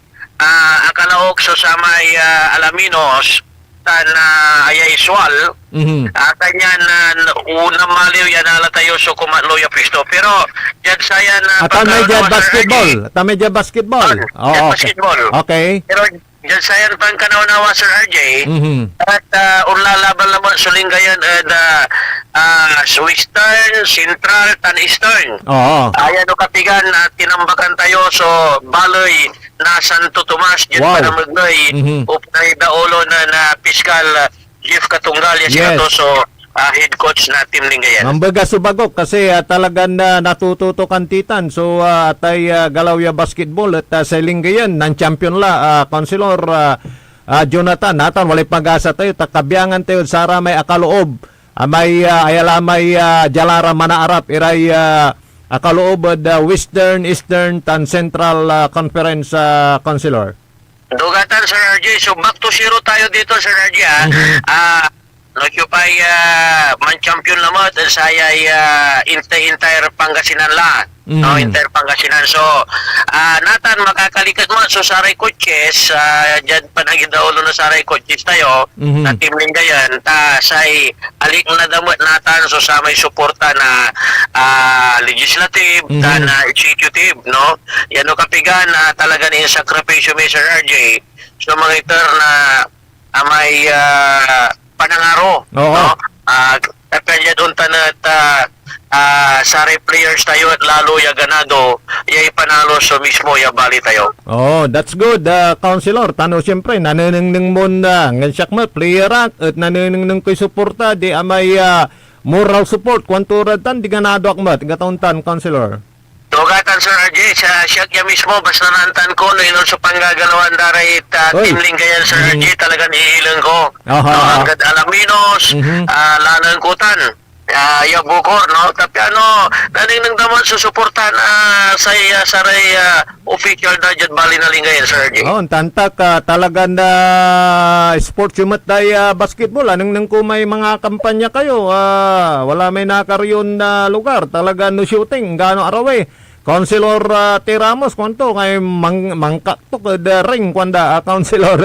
ah, akalaok so samay, ah, Alaminos, tan, ah, aya Isual, Mhm. ah, kanyan, ah, n-, unang maliw ya nala tayo so kumatlo ya pwesto. Pero, diad sayan, ah, At may pagkaunawa, diad Sir basketball. R J. At may diad basketball. On, Oo, diad okay. basketball. Okay. Pero, diad sayan pankanawnawa, Sir R J, Mhm. at, ah, onlalaban lamet so Lingayen ed, ah, ah, Western, Central, tan Eastern. Oo. Ayan o kapigan, ah, tinambakan tayo so baley na Santo Tomas, diad Wow. panamegley, Mhm. upnay daulo na, na piskal, ah, Jeff Katunggal, ya Yes. sikato so, ah, head coach na Team Lingayen. Mambegas so bagok kasi, ah, talagan, ah, natututo kan titan. So, ah, atay, ah, galaw ya basketball et, ah, say Lingayen, nan-champion la, ah, Councilor, ah, ah, Jonathan, natan, walay pag-asa tayo, ta kabiangan tayo, saramay akaloob, amay, ah, aya la may, ah, diala ra manaarap iray, ah, akaloob ed, ah, Western, Eastern, tan Central, ah, Conference, ah, Councilor. Dugatan, Sir R J. So, back to zero tayo dito, Sir R J, ah. Mhm. Ah, no, siopay, ah, man-champion lamet ed sayay, ah, ent-, entire Pangasinan la. No, Mhm. entire Pangasinan. So, ah, natan, makakaliket met so saray coaches, ah, diad panagidaulo na saray coaches tayo, Mhm. na Team Lingayen, ta say alikna da met natan so samay suporta na, ah, legislative, Mhm. tan, ah, executive, no? Yan no kapigan, ah, talagan insakripisyo mi, Sir R J, so mangiter na amay, ah, panangaro, Oo. no? Ah, ta pian diad ontan et, ah, ah, saray players tayo et lalo ya ganado ya ipanalo so mismo ya bali tayo. Oh, that's good, ah, Councilor. Tano, siyempre, nanenengneng mon, ah, ngan siak met, player ak, et nanenengneng koy suporta, di amay, ah, moral support, kuanto rad tan, di ganado ak met, gataon tan, Councilor. Dugatan, Sir R J, sa siak ya mismo, basta naantan ko no ino so panggagalawan da ray, ah, Oy. Team Lingayen, Sir Mhm. R J, talagan iileng ko. Aha, No, aha. anggad Alaminos, Mhm. ah, lalan ko tan. Ah, ya Bukor, no? Tapi ano, nanengneng da met so suporta na say, ah, saray, ah, official da diad bali na Lingayen, Sir R J. Oh, ontan ta, ah, talagan, ah, sports yo met day, ah, basketball. Anengneng ko may mga kampanya kayo, ah, wala may nakarion na lugar. Talaga no shooting, gano arawi. Councilor, ah, T. Ramos, kuanto, kay mang-, mangkaktok ed, ah, ring, kuanda, ah, Councilor.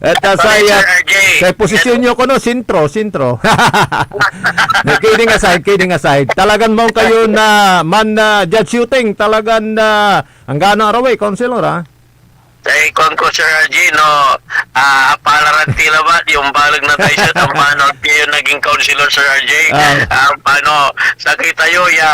Et, ah, Sorry, say, ah, Sir R J. say posisyon yo kono, sentro, sentro. Kidding aside, kidding aside. Talagan maong kayo na man, ah, judge shooting, talagan, ah, anggano arawi, Councilor, ah? Ay, kuan ko, Sir R J, no, ah, apalaran ti labat, yung baleg na tayo sa tampano, kayo naging councilor, Sir R J. Ah. Ah, paano, sakey tayo, ya,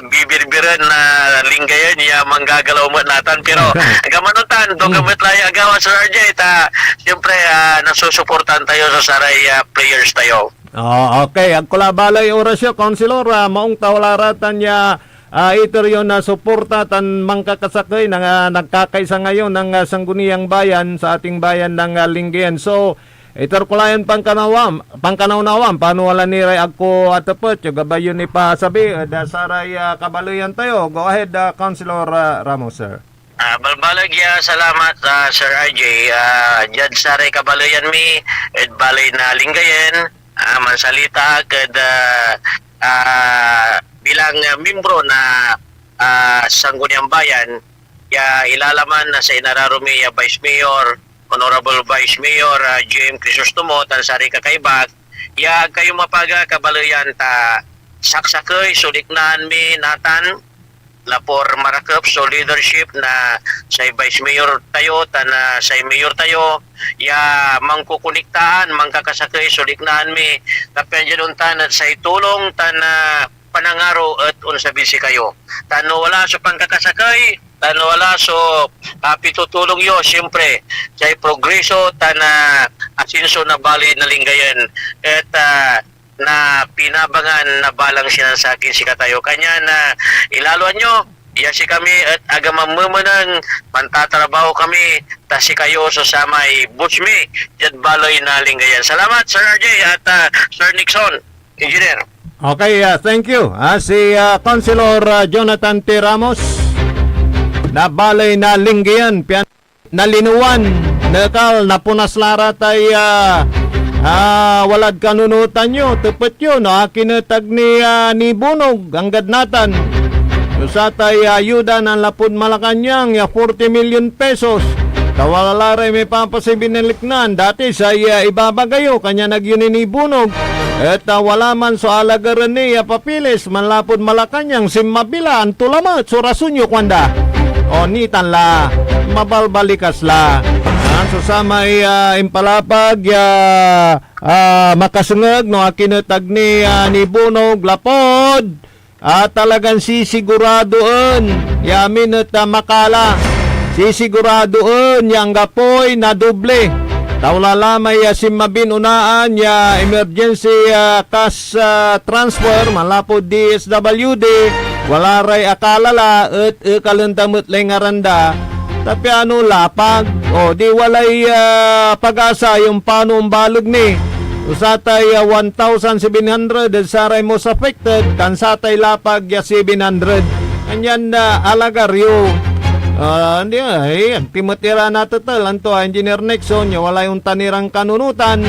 bibirbiren na Lingayen, ya, manggagalaw met natan. Pero, gamanutan, doon Hmm. ka met la ya agawa, Sir R J, ta, siyempre, ah, nasusuportahan tayo sa saray, ah, players tayo. Oh, okay. Agko la balay oras yo, Councilor, ah, maong ta wala ra tan ya, ah, iter yon, ah, suporta tan mankakasakey na, ah, nagkakaisa ngayon ng, ah, Sangguniang Bayan sa ating bayan ng, ah, Lingayen. So, iter ko la yan pangkanawam-, pangkanawnawam, pano wala ni ray agko atepet, yo gabay yon ipasabi, ed, ah, saray, ah, kabaleyan tayo. Go ahead, ah, Councilor, ah, Ramos, sir. Ah, balbaleg ya salamat, ah, Sir R J. Ah, diad saray kabaleyan mi ed baley na Lingayen, ah, mansalita ak ed, ah, ah, bilang, ah, miembro na, ah, Sangguniang Bayan, ya ilalaman na say inararo mi ya Vice Mayor, Honorable Vice Mayor, ah, J M Crisostomo, tan saray kakaiba, ya ag kayo mapaga kabaleyan ta saksakey so liknaan mi natan, lapud marakep so leadership na say Vice Mayor tayo tan, ah, say Mayor tayo, ya mangkukoniktaan, mankakasakey so liknaan mi, ta pian diad ontan et say tulong tan, ah, panangaro et onsabid sikayo. Ta no wala so pankakasakey, ta no wala so, ah, pitutulong yo, siyempre, say progreso tan, ah, asenso na baley na Lingayen et, ah, na pinabangan na balang sinansakin sikatayo. Kanyan, ah, ilaloan yo ya sikami et ag amamemenen, mantatrabaho kami, ta sikayo so samay boss mi diad baley na Lingayen. Salamat, Sir R J at, ah, Sir Nixon, Engineer. Okay, ah, thank you. Ah, si, ah, Councilor, ah, Jonathan T. Ramos na baley na Lingayen, pian nalinewan, nekal, napunas la ra tay, ah, ah, walad kanunotan yo, tepet yo, no akin et ag ni, ah, nibunog, anggad natan. So satay, ah, ayuda nanlapud Malacañang ya forty million pesos, ta wala la ray mipapasibin na liknaan, dati say, ah, ibabaga yo, kanyan ag yo ni nibunog, et, ah, wala man so alagaren ni ya papilis, manlapud Malacañang, sinmabi la, anto lamet so rason yo, kuanda? O, nitan la, mabalbalikas la. Ah, so samay, ah, impalapag ya, ah, makasengeg no akin et ag ni, ah, nibunog lapud, ah, talagan sisiguradoen ya amin et, ah, makala. Sisiguradoen ya anggapoy nadoble. Ta wala la may, ah, sinmabin onaan ya emergency, ah, cash, ah, transfer manlapud D S W D, wala ray akala la et ekalen da met lay ngaran da. Ta piano lapag, o di walay, ah, pag-asa ya ompano ombaleg ni. So satay, ah, one thousand seven hundred ed saray most affected, tan satay lapag ya seven hundred. Kanyan, ah, alagar yo. Ah, andi, ay, anti met ira natetel, anto, ah, Engineer Nixon, ya walay ontan iran kanunotan.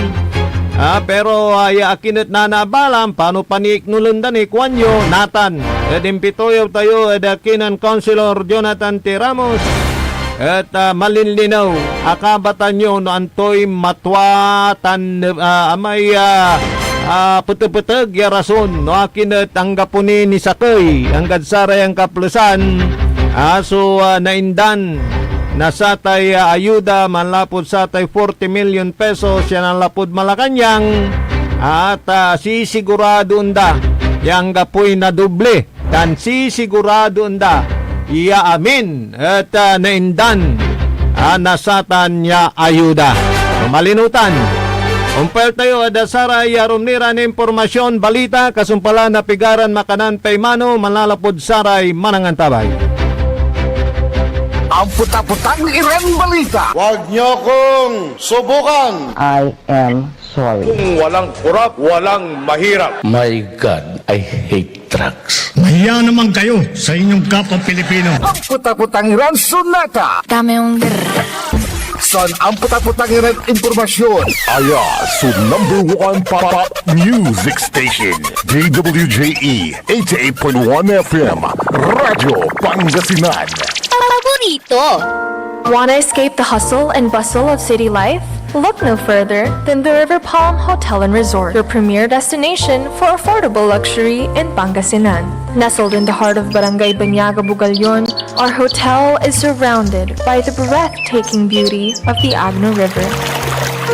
Ah, pero, ah, ya akin et nanaabalam, pano paniknolen da ni, kuanyo, natan. Ed impitoyaw tayo ed, ah, kinen Councilor Jonathan T. Ramos, et, ah, malinlinew a kabatan yo no antoy matwa tan, ah, amay, ah, ah, petepeteg ya rason no akin et anggapo ni nisakey anggad saray angkaplesan, ah, so, ah, naindan na satay, ah, ayuda manlapud satay forty million pesos ya nanlapud Malacañang, at, ah, sisiguradoen da ya anggapoy nadoble tan sisiguradoen da ya amin et, ah, naindan, ah, na satan ya ayuda. No malinutan, ompawil tayo ed saray arum ni ran impormasyon, balita, kasumpalan na pigaran makanan pay mano manlalapud saray manangantabay. Ampot-apotang iran balita. Huwag niyo kong subukan. I am sorry. Kung walang kurap, walang mahirap. My God, I hate drugs. Mahiya naman kayo sa inyong kapwa Pilipino. Ampot-apotang iran sonata. Dame un grr. San ampot-apotang iran impormasyon. Aya so number one pop music station, D W J E eighty-eight point one F M, Radyo Pangasinan. Paborito. Want to escape the hustle and bustle of city life? Look no further than the River Palm Hotel and Resort, your premier destination for affordable luxury in Pangasinan. Nestled in the heart of Barangay Banyaga, Bugallon, our hotel is surrounded by the breathtaking beauty of the Agno River,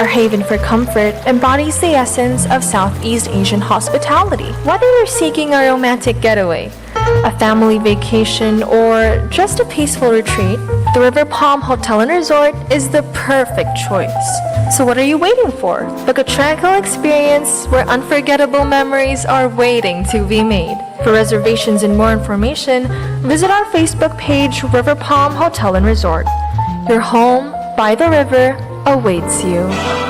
our haven for comfort embodies the essence of Southeast Asian hospitality. Whether you're seeking a romantic getaway, a family vacation, or just a peaceful retreat, the River Palm Hotel and Resort is the perfect choice. So what are you waiting for? Book a tranquil experience where unforgettable memories are waiting to be made. For reservations and more information, visit our Facebook page, River Palm Hotel and Resort. Your home by the river awaits you.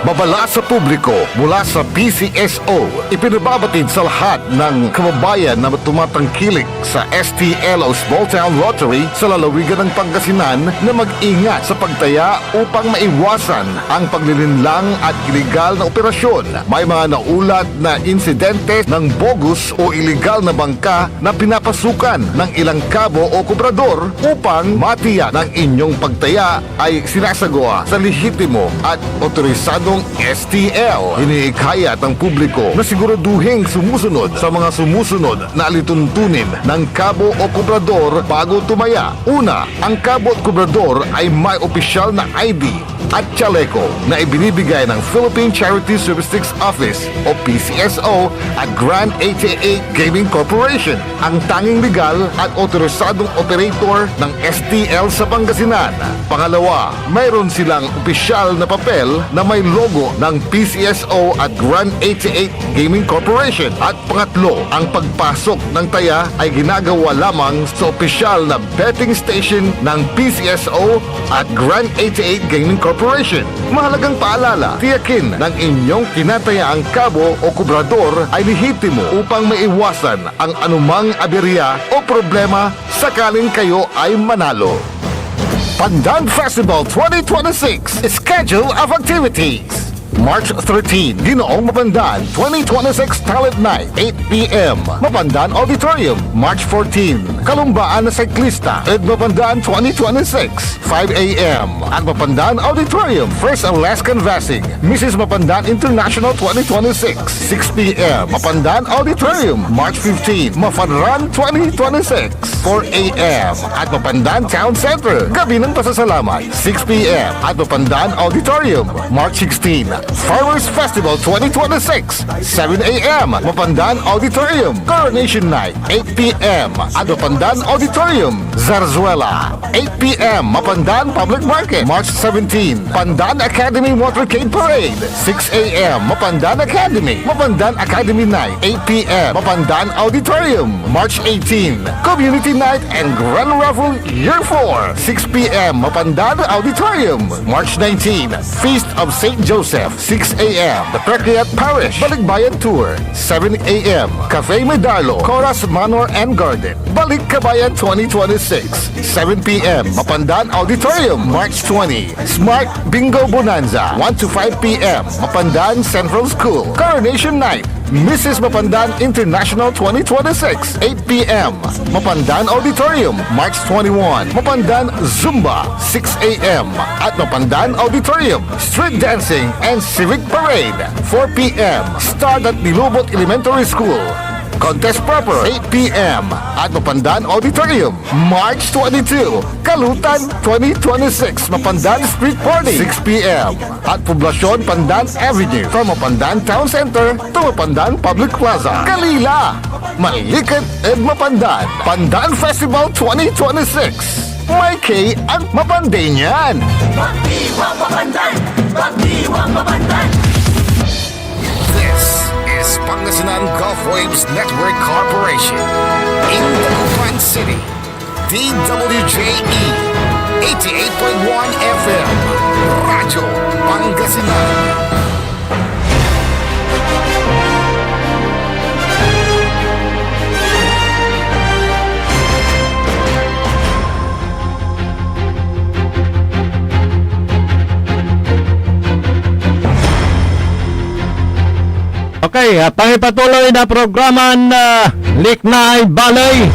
Babala sa publiko mula sa P C S O, ipinababatid sa lahat ng kababayan na tumatangkilik sa S T L o Small Town Lottery sa lalawigan ng Pangasinan na mag-ingat sa pagtaya upang maiwasan ang paglilinlang at iligal na operasyon. May mga naulat na insidente ng bogus o iligal na bangka na pinapasukan ng ilang kabo o kobrador upang matiyak na ang inyong pagtaya ay sinasagawa sa lehitimo at otorisadong S T L. Inihikayat ang publiko na siguraduhin sumusunod sa mga sumusunod na alituntunin ng kabo o kobrador bago tumaya. Una, ang kabo at kobrador ay may opisyal na I D at chaleco na ibinibigay ng Philippine Charity Service Office o P C S O at Grand eighty-eight Gaming Corporation, ang tanging legal at otorisadong operator ng S T L sa Pangasinan. Pangalawa, mayroon silang opisyal na papel na may logo ng P C S O at Grand eighty-eight Gaming Corporation. At pangatlo, ang pagpasok ng taya ay ginagawa lamang sa opisyal na betting station ng P C S O at Grand eighty-eight Gaming Corporation. Mahalagang paalala, tiyakin ng inyong kinatayaang kabo o kobrador ay lehitimo upang maiwasan ang anumang aberya o problema sakaling kayo ay manalo. Pandan Festival twenty twenty-six, schedule of activities. March thirteen, Ginoong Mapandan twenty twenty-six Talent Night, eight p.m., Mapandan Auditorium. March fourteen, Kalumbaan na Siklista ed Mapandan twenty twenty-six, five a.m. at Mapandan Auditorium. First Alaskan Vasing, Missus Mapandan International twenty twenty-six, six p.m., Mapandan Auditorium. March fifteen, Mafanran twenty twenty-six, four a.m. at Mapandan Town Center. Gabi ng Pasasalamat, six p.m. at Mapandan Auditorium. March sixteen, Farmers Festival twenty twenty-six, seven a.m., Mapandan Auditorium. Coronation Night, eight p.m. at Mapandan Auditorium. Zarzuela, eight p.m., Mapandan Public Market. March seventeen, Pandan Academy Motorcade Parade, six a.m., Mapandan Academy. Mapandan Academy Night, eight p.m., Mapandan Auditorium. March eighteen, Community Night and Grand Raffle Year four, six p.m., Mapandan Auditorium. March nineteen, Feast of Saint Joseph, six a.m., The Recreat Parish Balikbayan Tour, seven a.m., Cafe Medalo, Coras Manor and Garden, Balikbayan twenty twenty-six, seven p.m., Mapandan Auditorium. March twenty, Smart Bingo Bonanza, one to five p.m., Mapandan Central School. Coronation Night, Missus Mapandan International twenty twenty-six, eight p.m., Mapandan Auditorium. March twenty-one, Mapandan Zumba, six a.m., at Mapandan Auditorium. Street Dancing and Civic Parade, four p.m., start at Nilubot Elementary School. Contest Proper, eight p.m., at Mapandan Auditorium. March twenty-two, Kalutan twenty twenty-six, Mapandan Street Party, six p.m., at Poblacion Pandan Avenue, from Mapandan Town Center to Mapandan Public Plaza. Kalila, maliket ed Mapandan. Pandan Festival twenty twenty-six. May K ang Mapanday niyan. Pagdiwang Mapandan! Pagdiwang Mapandan! This is Pangasinan Gulf Waves Network Corporation in Dagupan City, D W J E, eighty-eight point one F M, Radyo Pangasinan. Okay, ah, pangipatuloy na programan, ah, Liknaay Baley.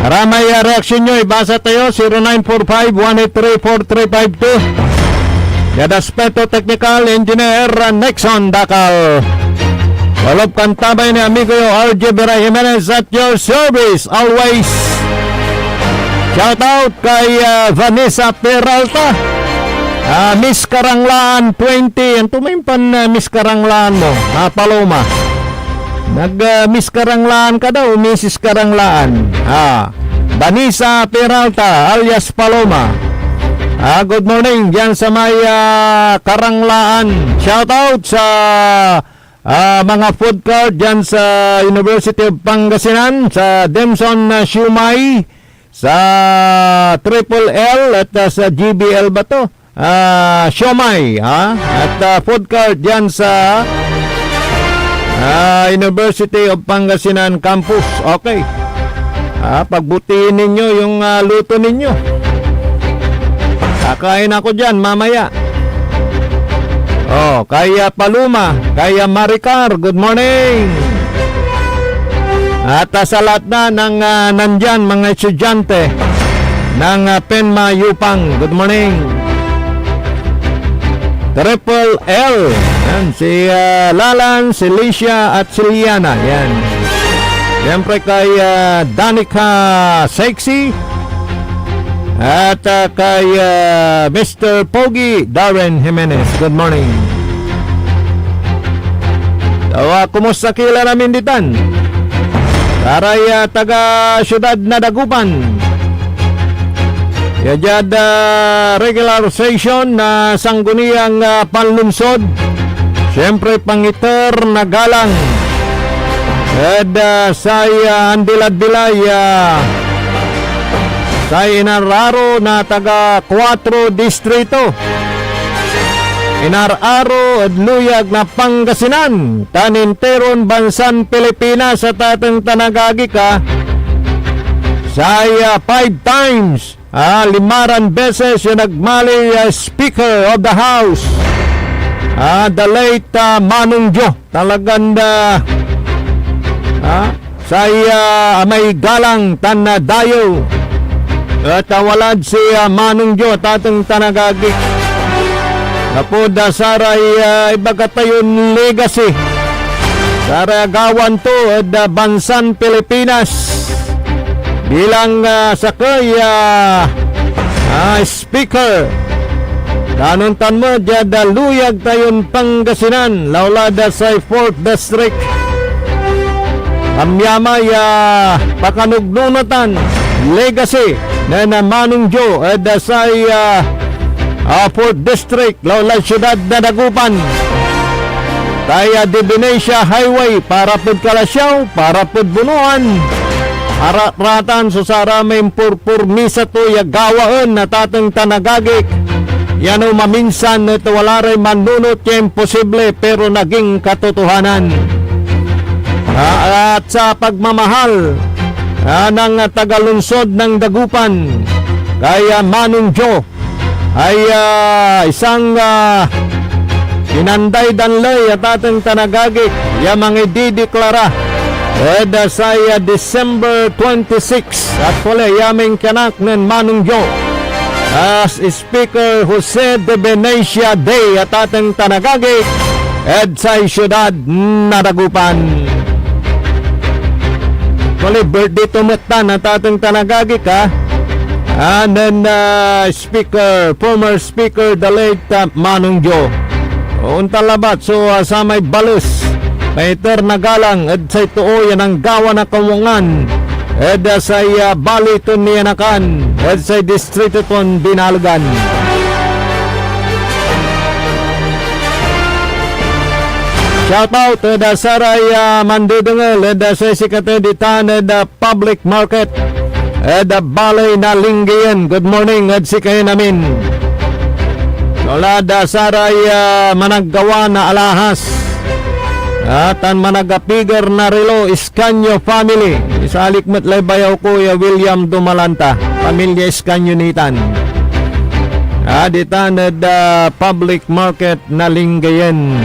Aramay, ah, reaksyon nyo, ibasa tayo, zero nine four five, one eight three, four three five two. Diad aspeto teknikal, Engineer, ah, Nixon Dacal. Walop kantabay ni amigo yo, R J Vera Jimenez, at your service always. Shout out kay, ah, Vanessa Peralta. Ah, Miss Karanglaan twenty. Anto may pan, ah, Miss Karanglaan mo? Ah, Paloma. Nag, ah, Miss Karanglaan ka daw, Missus Karanglaan. Ah, Vanessa Peralta alias Paloma. Ah, good morning diyan sa may, ah, Karanglaan. Shout out sa ah, mga food court dyan sa University of Pangasinan, sa Demson, ah, Siumay, sa Triple L at, ah, sa G B L ba to? Ah, Siomay, ha? At, ah, food court dyan sa, ah, University of Pangasinan Campus. Okay. Ah, pagbutihin ninyo yung, ah, luto ninyo. Kakain ako dyan mamaya. Oh, kay, ah, Paloma, kay, ah, Maricar, good morning. At, ah, sa lahat na ng, ah, nandyan, mga estudyante ng, ah, Penma Yupang, good morning. Triple L. Yan, si, ah, Lalan, si Licia, at si Liana. Yan. Siyempre kay, ah, Danica Sexy. At, ah, kay, ah, Mister Pogi, Darren Jimenez. Good morning. So, ah, kumusta kila ramin ditan? Saray, ah, taga siyudad na Dagupan. Ya diad, ah, regular session na Sangguniang, ah, Panlungsod. Siyempre, pangiter na galang ed, ah, say, ah, andilad bilay, ah, say inararo na taga Cuatro Distrito. Inararo ed luyag na Pangasinan tan interon bansan Pilipinas, atateng tan agagi ka, say, ah, five times, ah, limaran beses ya nagmaliw ya Speaker of the House, ah, the late, ah, Manong Joe. Talagan, ah, ah, say, ah, amay galang tan, ah, dayew et, ah, walad si, ah, Manong Joe, atateng tan agagi. Lapud, ah, saray, ah, ibaga tayon legacy, saray agawan to ed, ah, bansan Pilipinas bilang, ah, sakey, ah, ah, speaker. Tan ontan met diad, ah, luyag tayon Pangasinan, laulad, ah, say fourth District. Amyamay, ah, pakanugnunotan, legacy nen, ah, Manong Joe ed, ah, say, ah, ah, fourth District, laulad siyudad na Dagupan. Tay, ah, Divinesia Highway, para pud Calasiao, para pud Bunuan. Aratratan so saramay impurpurmisa to ya gawaen, atateng tan agagik, ya no maminsan et wala ray mannunot ya imposible, pero naging katotohanan. Ah, at sa pagmamahal, ah, ng tagalungsod ng Dagupan, kay, ah, Manong Joe, ay, ah, isang, ah, pinanday danley, atateng tan agagik, ya mangidideklara ed, ah, say, ah, December twenty-six, at wala ya mingkanak nen Manong Joe, ah, Speaker Jose de Venecia Day, atateng tan agagik, ed say siyudad na Dagupan. Actually, birthday to met tan, atateng tan agagik, ah. Ah, nen, ah, Speaker, former Speaker, the late, ah, Manong Joe. Ontan labat so, ah, samay bales, maiter na galang ed say too ya nanggawa na kawangan ed, ah, say, ah, baley ton nianakan, ed say distrito ton Binalegan. Shout out ed, ah, saray, ah, mandedengel ed, ah, say sikatey ditan ed, ah, public market ed, ah, baley na Lingayen. Good morning ed sikayon amin. Saulad, ah, saray, ah, managgawa na alahas, ah, tan managapiger na relo, Escaño family. Isalik met lay bayaw ko ya William Dumalanta, pamilya Escaño nitan. Ah, ditan ed, ah, public market na Lingayen.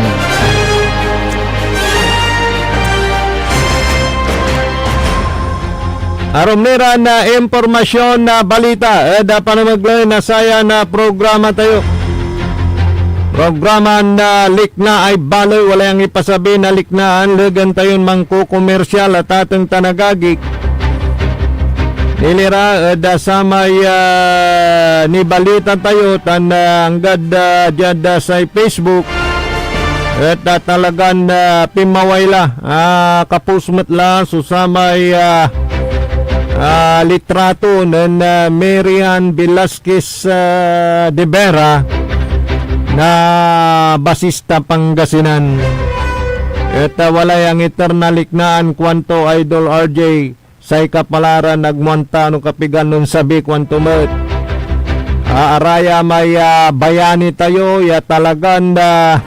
Arum ni ran, ah, impormasyon na balita ed, ah, panamegley na sayan, ah, programa tayo. Programa na likna ay baley, walay angipasabi na liknaan, legan tayon mangkokomersial, atateng tan agagik. Nilira ed, ah, samay, ah, nibalita tayo tan, ah, anggad, ah, diad, ah, say Facebook. Et, ah, talagan, ah, pinmaway la, ah, kapos met la so samay, ah, ah, litrato nen, ah, Mary Ann Velasquez, ah, de Vera na Basista, Pangasinan. Et, ah, walay angiter na liknaan, kuanto, Idol R J, say kapalaran agmo anta no kapigan no onsabi, kuanto met. Ah, araya may, ah, bayani tayo ya talagan, ah,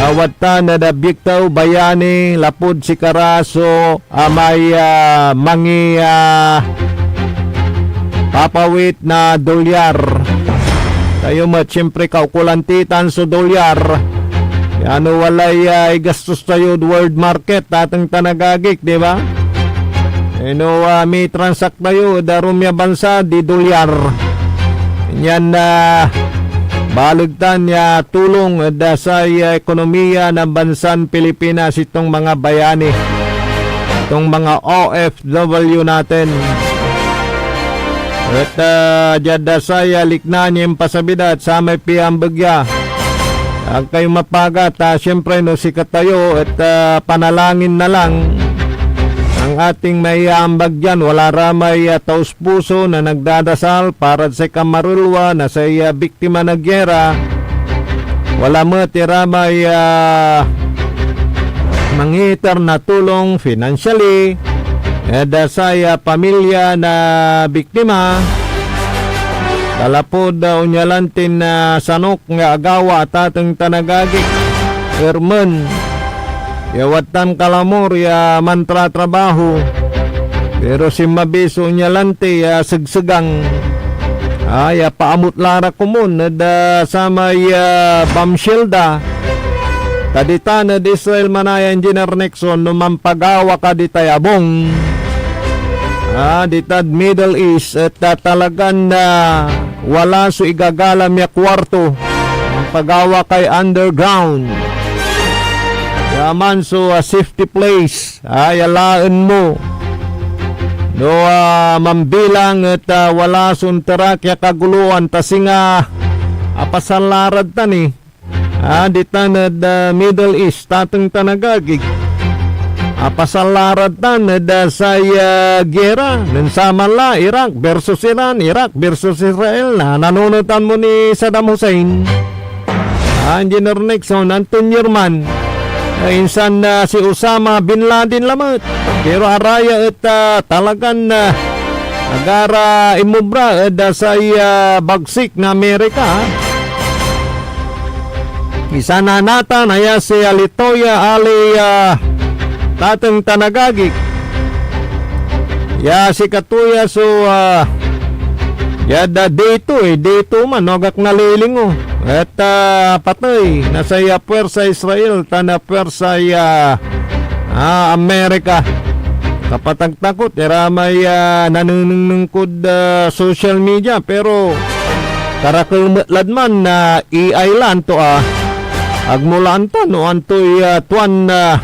ah, wadtan ed, ah, biktaw, bayani, lapud sikara so amay, ah, mangi, ah, papawit na dolyar. Tayo met, siyempre, kaukolan ti tan so dolyar. Ya no walay, ah, igastos tayod world market, atateng tan agagik, di ba? Eh, no, ah, mitransak tayo ed arum ya bansa, di dolyar. Yan, ah, baleg tan ya tulong ed, ah, say, ah, ekonomiya na bansan Pilipinas, itong mga bayani, itong mga O F W natin. Et, ah, diad, ah, say, ah, liknaan ya impasabi da et samay piambeg ya. Ag kayo mapaga, ta siyempre no sikatayo et, ah, panalangin na lang ang ating maiaambag dian. Wala ra may, ah, taos puso na nagdadasal para say kamarulwa na say, ah, biktima na gera. Wala met ira may, ah, mangiter na tulong financially ed, ah, say, ah, pamilya na biktima. Kalapud, ah, onyalan tin, ah, sanok nga agawa, tateng tan agagik, ermen ya wadtan kalamor ya mantratrabaho, pero sinmabi so onyalan ti ya segsegang. Ay, apaamut la ra komun ed, ah, samay, ah, bombshell da. Ta ditan ed Israel manaya, Engineer Nixon, no mampagawa ka ditay abung, ah, ditad Middle East, et, ah, talagan, ah, wala so igagalam ya kuarto. Mampagawa kay underground. Yaman so, ah, safety place. Ay, alaen mo. No, ah, mambilang et, ah, wala so onterak ya kaguloan, ta singa apasal la rad tan, eh. Ah, ditan ed, ah, Middle East, tateng tan agagik. Apasal la rad tan ed, ah, say, ah, gera. Nen saman la, Iraq versus Iran, Iraq versus Israel, na nanunotan mo ni Saddam Hussein. Ah, Engineer Nixon, anton yerman? Ah, insan, ah, si Osama bin Laden lamet. Pero araya et, ah, talagan, ah, agara inmobra ed, ah, say, ah, bagsik na Amerika. Insan natan aya si Alitoya Ali, ah, tateng tan agagik. Ya sikato ya so, ah, ya da, day two, eh, day two man, no, agak nalilingo. Et, ah, patey na say, ah, puwersa Israel tan, ah, puwersa, ah, ah, Amerika. Kapatagtakot, ira may, ah, nanenengneng kod, ah, social media, pero karakel met lad man na A I lan to, ah. Agmo la antan no antoy, ah, tuan, ah,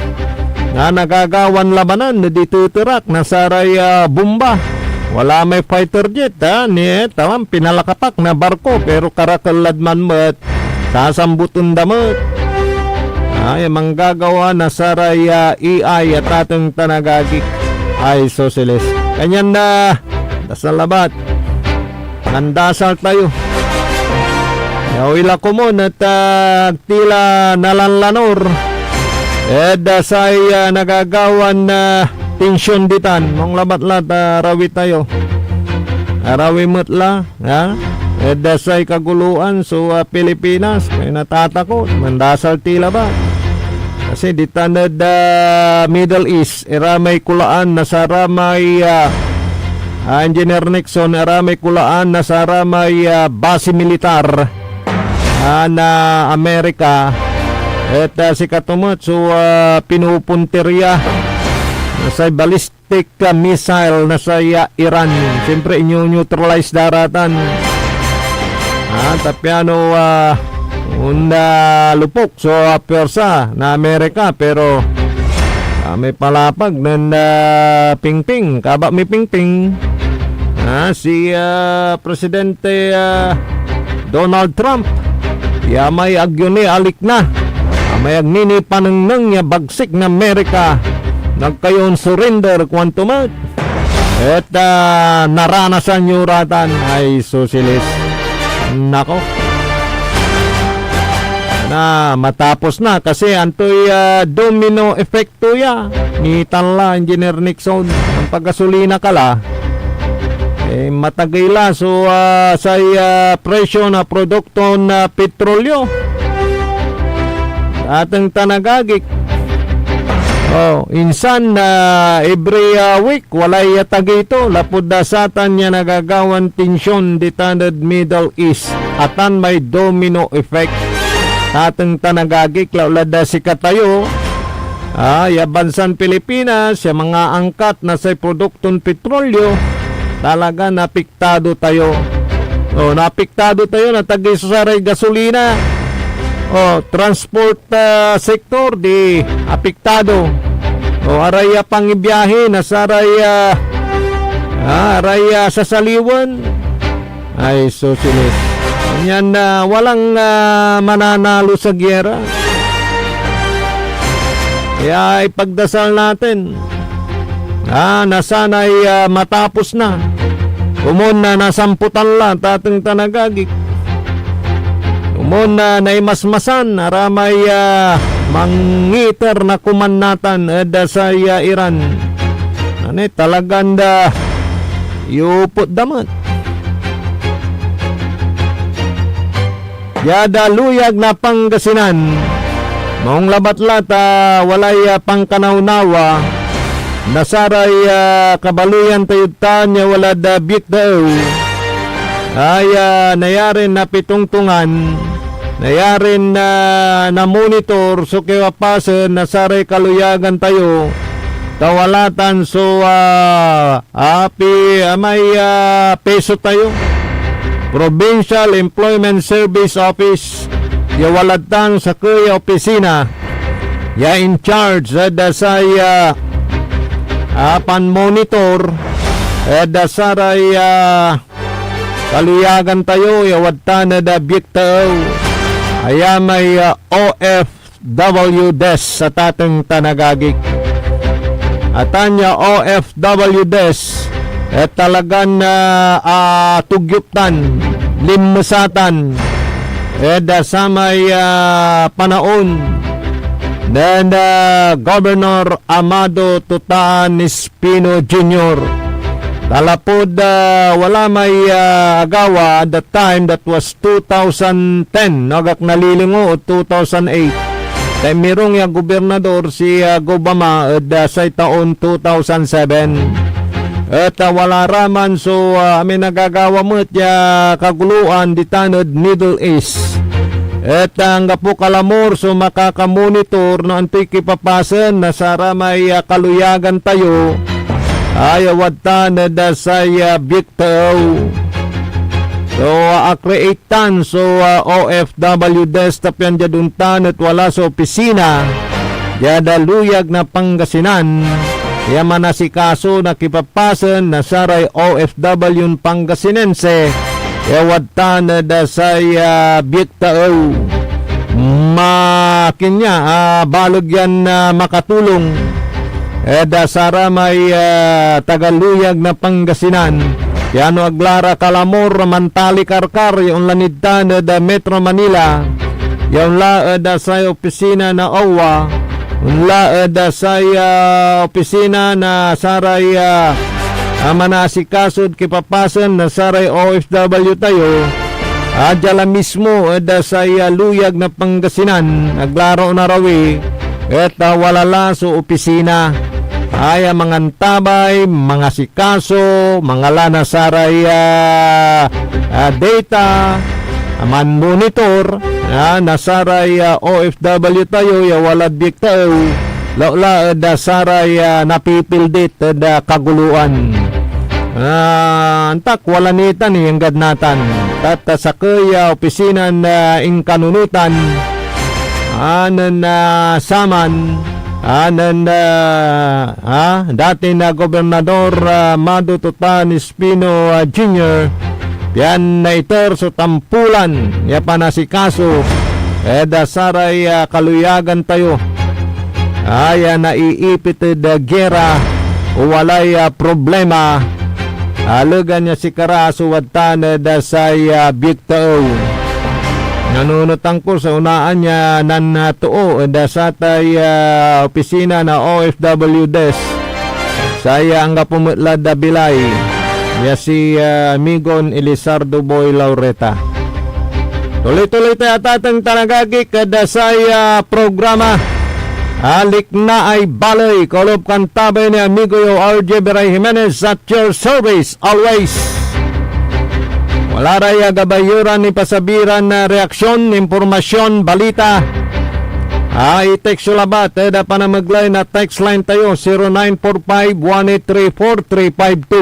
na nagagawan labanan ed iteterak na saray, ah, bomba. Wala may fighter jet, ah, ni, taman pinalakapak na barko, pero karakel lad man met, sasamboten da met. Ay, manggagawa na saray, ah, A I ya tateng tan agagik. Ay, sosiles. Kanyan na, dasal labat. Mandasal tayo. Ya, ila komun et, ah, ag ti la nalanlanur ed, ah, say, ah, nagagawan, ah, tensyon ditan. Maong labat la ta arawi tayo. Arawi met la, ha? Ed, ah, say kaguloan so, ah, Pilipinas. Kaya natatakot. Mandasal ti labat. Kasi ditan ed, ah, Middle East, ira may kulaan na saramay, ah, ah, Engineer Nixon, ira may kulaan na saramay, ah, base militar, ah, na Amerika. Et, ah, sikato met so, ah, pinupuntirya na say ballistic, ah, missile na say, ah, Iran. Siyempre, inyo-neutralize da ratan. Ah, ta piano, ah, onda lupok so, ah, puwersa na Amerika, pero, ah, may palapag nen, ah, Pingping, kaba mi Pingping. Ah, si, ah, Presidente, ah, Donald Trump, ya may agyo ni alikna, ya may ag ni nipanengneng ya bagsik na Amerika, nagkayon surrender, kuanto met. Et, ah, naranasan yo ratan. Ay, sosiles. Nako. Na, matapos na kasi antoy, ah, domino effect to ya. Nitan la, Engineer Nixon. Ampagasolina ka la. Eh, matagey la so, ah, say, ah, presyo na produkto na petrolyo. Ateng tan agagik. Oh, insan, ah, every, ah, week, walay atagey to, lapud da satan ya nagagawan tensyon ditan ed Middle East. Atan may domino effect. Ateng tan agagik, laulad da sikatayo, ah, ya bansan Pilipinas, ya mangaangkat na say produkton petrolyo, talaga napiktado tayo. O, naapektado tayo, natagey so saray gasolina. O, transport, ah, sector, di apektado. O, aray, ah, pangibiahe na saray, ah, ah, aray, ah, sasaliwen. Ay, sosilis. Yan, ah, walang, ah, mananalo sa giyera. Kaya ipagdasal natin. Ah, na sana'y, ah, matapos na. Komon na nasamputan la, tateng tan agagi. Komon na naimasmasan, aramay, ah, mangiter na koman natan ed, ah, say, ah, Iran. Ani, talagan da, iupot da met. Diad luyag na Pangasinan, maong labat la ta walay, ah, pankanawnawa na saray, ah, kabaleyan tayod tan ya walad, ah, biek daew. Ay, ah, nayarin napitongtongan, nayarin, ah, namonitor so kipapasen na saray kaluyagan tayo, ta wala tan so, ah, api-, amay, ah, peso tayo. Provincial Employment Service Office, ya walad tan sakey a opisina ya in charge ed, ah, say, ah, ah, panmonitor ed, ah, saray, ah, kaluyagan tayo ya wadtan ed, ah, biek taew. Aya may, ah, O F W desk sa tateng tan agagik. Atan ya O F W desk et talagan, ah, ah, tugyop tan, linmesa tan ed, ah, samay, ah, panaon nen, ah, Governor Amado Tutan Espino Junior. Ta lapud, ah, wala may, ah, agawa at that time, that was two thousand ten, no, agak nalilingo, o two thousand eight. Ta inmirong ya gobernador si, ah, Gobama ed, ah, say taon two thousand seven. Et, ah, wala ra man so, ah, amin a gagawa met ya kaguluan ditan ed Middle East. Et, ah, anggapo kalamor so makakamonitor no antoy kipapasen na saramay, ah, kaluyagan tayo, ay, ah, wadtan ed, ah, say, ah, biek taew. So, ah, a-create tan so, ah, O F W desk, ta pian diad ontan et wala so opisina diad, ah, luyag na Pangasinan ya manasikaso na kipapasen na saray O F W Pangasinense ya wadtan ed, ah, say, ah, biek taew. Makin ya, ah, baleg yan, ah, makatulong ed, ah, saramay, ah, taga luyag na Pangasinan, piano agla ra kalamor mantalikarkar ya onla nid tan ed, ah, Metro Manila, ya onla ed, ah, say opisina na O W A, onla ed, ah, say, ah, opisina na saray, ah, ah, manaasikasod kipapasen na saray O F W tayo, ah, dia la mismo ed, ah, say, ah, luyag na Pangasinan, agla ra onarawi, et, ah, wala la so opisina. Aya mangantabay, mangasikaso, mangala na saray, ah, ah, data, ah, manmonitor, ah, na saray, ah, O F W tayo ya walad biek taew, lautla ed, ah, saray, ah, napipildit ed, ah, kaguloan. Ah, antak, wala ni tan, eh, anggad natan. Ta, ta sakey ya opisinan, ah, inkanunotan, ah, nen, ah, saman, ah, nen, ah, ah, dati na Gobernador, ah, Mado Tutan Espino, ah, Junior, pian naiter so tampulan ya panasikaso ed, ah, saray, ah, kaluyagan tayo. Aya naiipit ed, ah, gera o walay, ah, problema, ah, legan ya sikara so wadtan ed, ah, say, ah, biek taew. Nanunotan ko sa onaan ya nan, ah, too ed, ah, satay, ah, opisina na O F W desk. Say, ah, anggapo met lad, ah, bilay ya si, ah, Amigon Elizardo Boy Laureta. Tuloy-tuloy tayo, atateng tan agagik, ed, ah, say, ah, programa, ah, Liknaay Baley, kaolop kantabay ni amigo yo, R J Beray Jimenez, at your service always. Wala ray, ah, gabay yo ran ipasabi ran, ah, reaksyon, impormasyon, balita, ah, i-text yo labat ed, ah, panamegley na text line tayo, zero nine four five one eight three four three five two.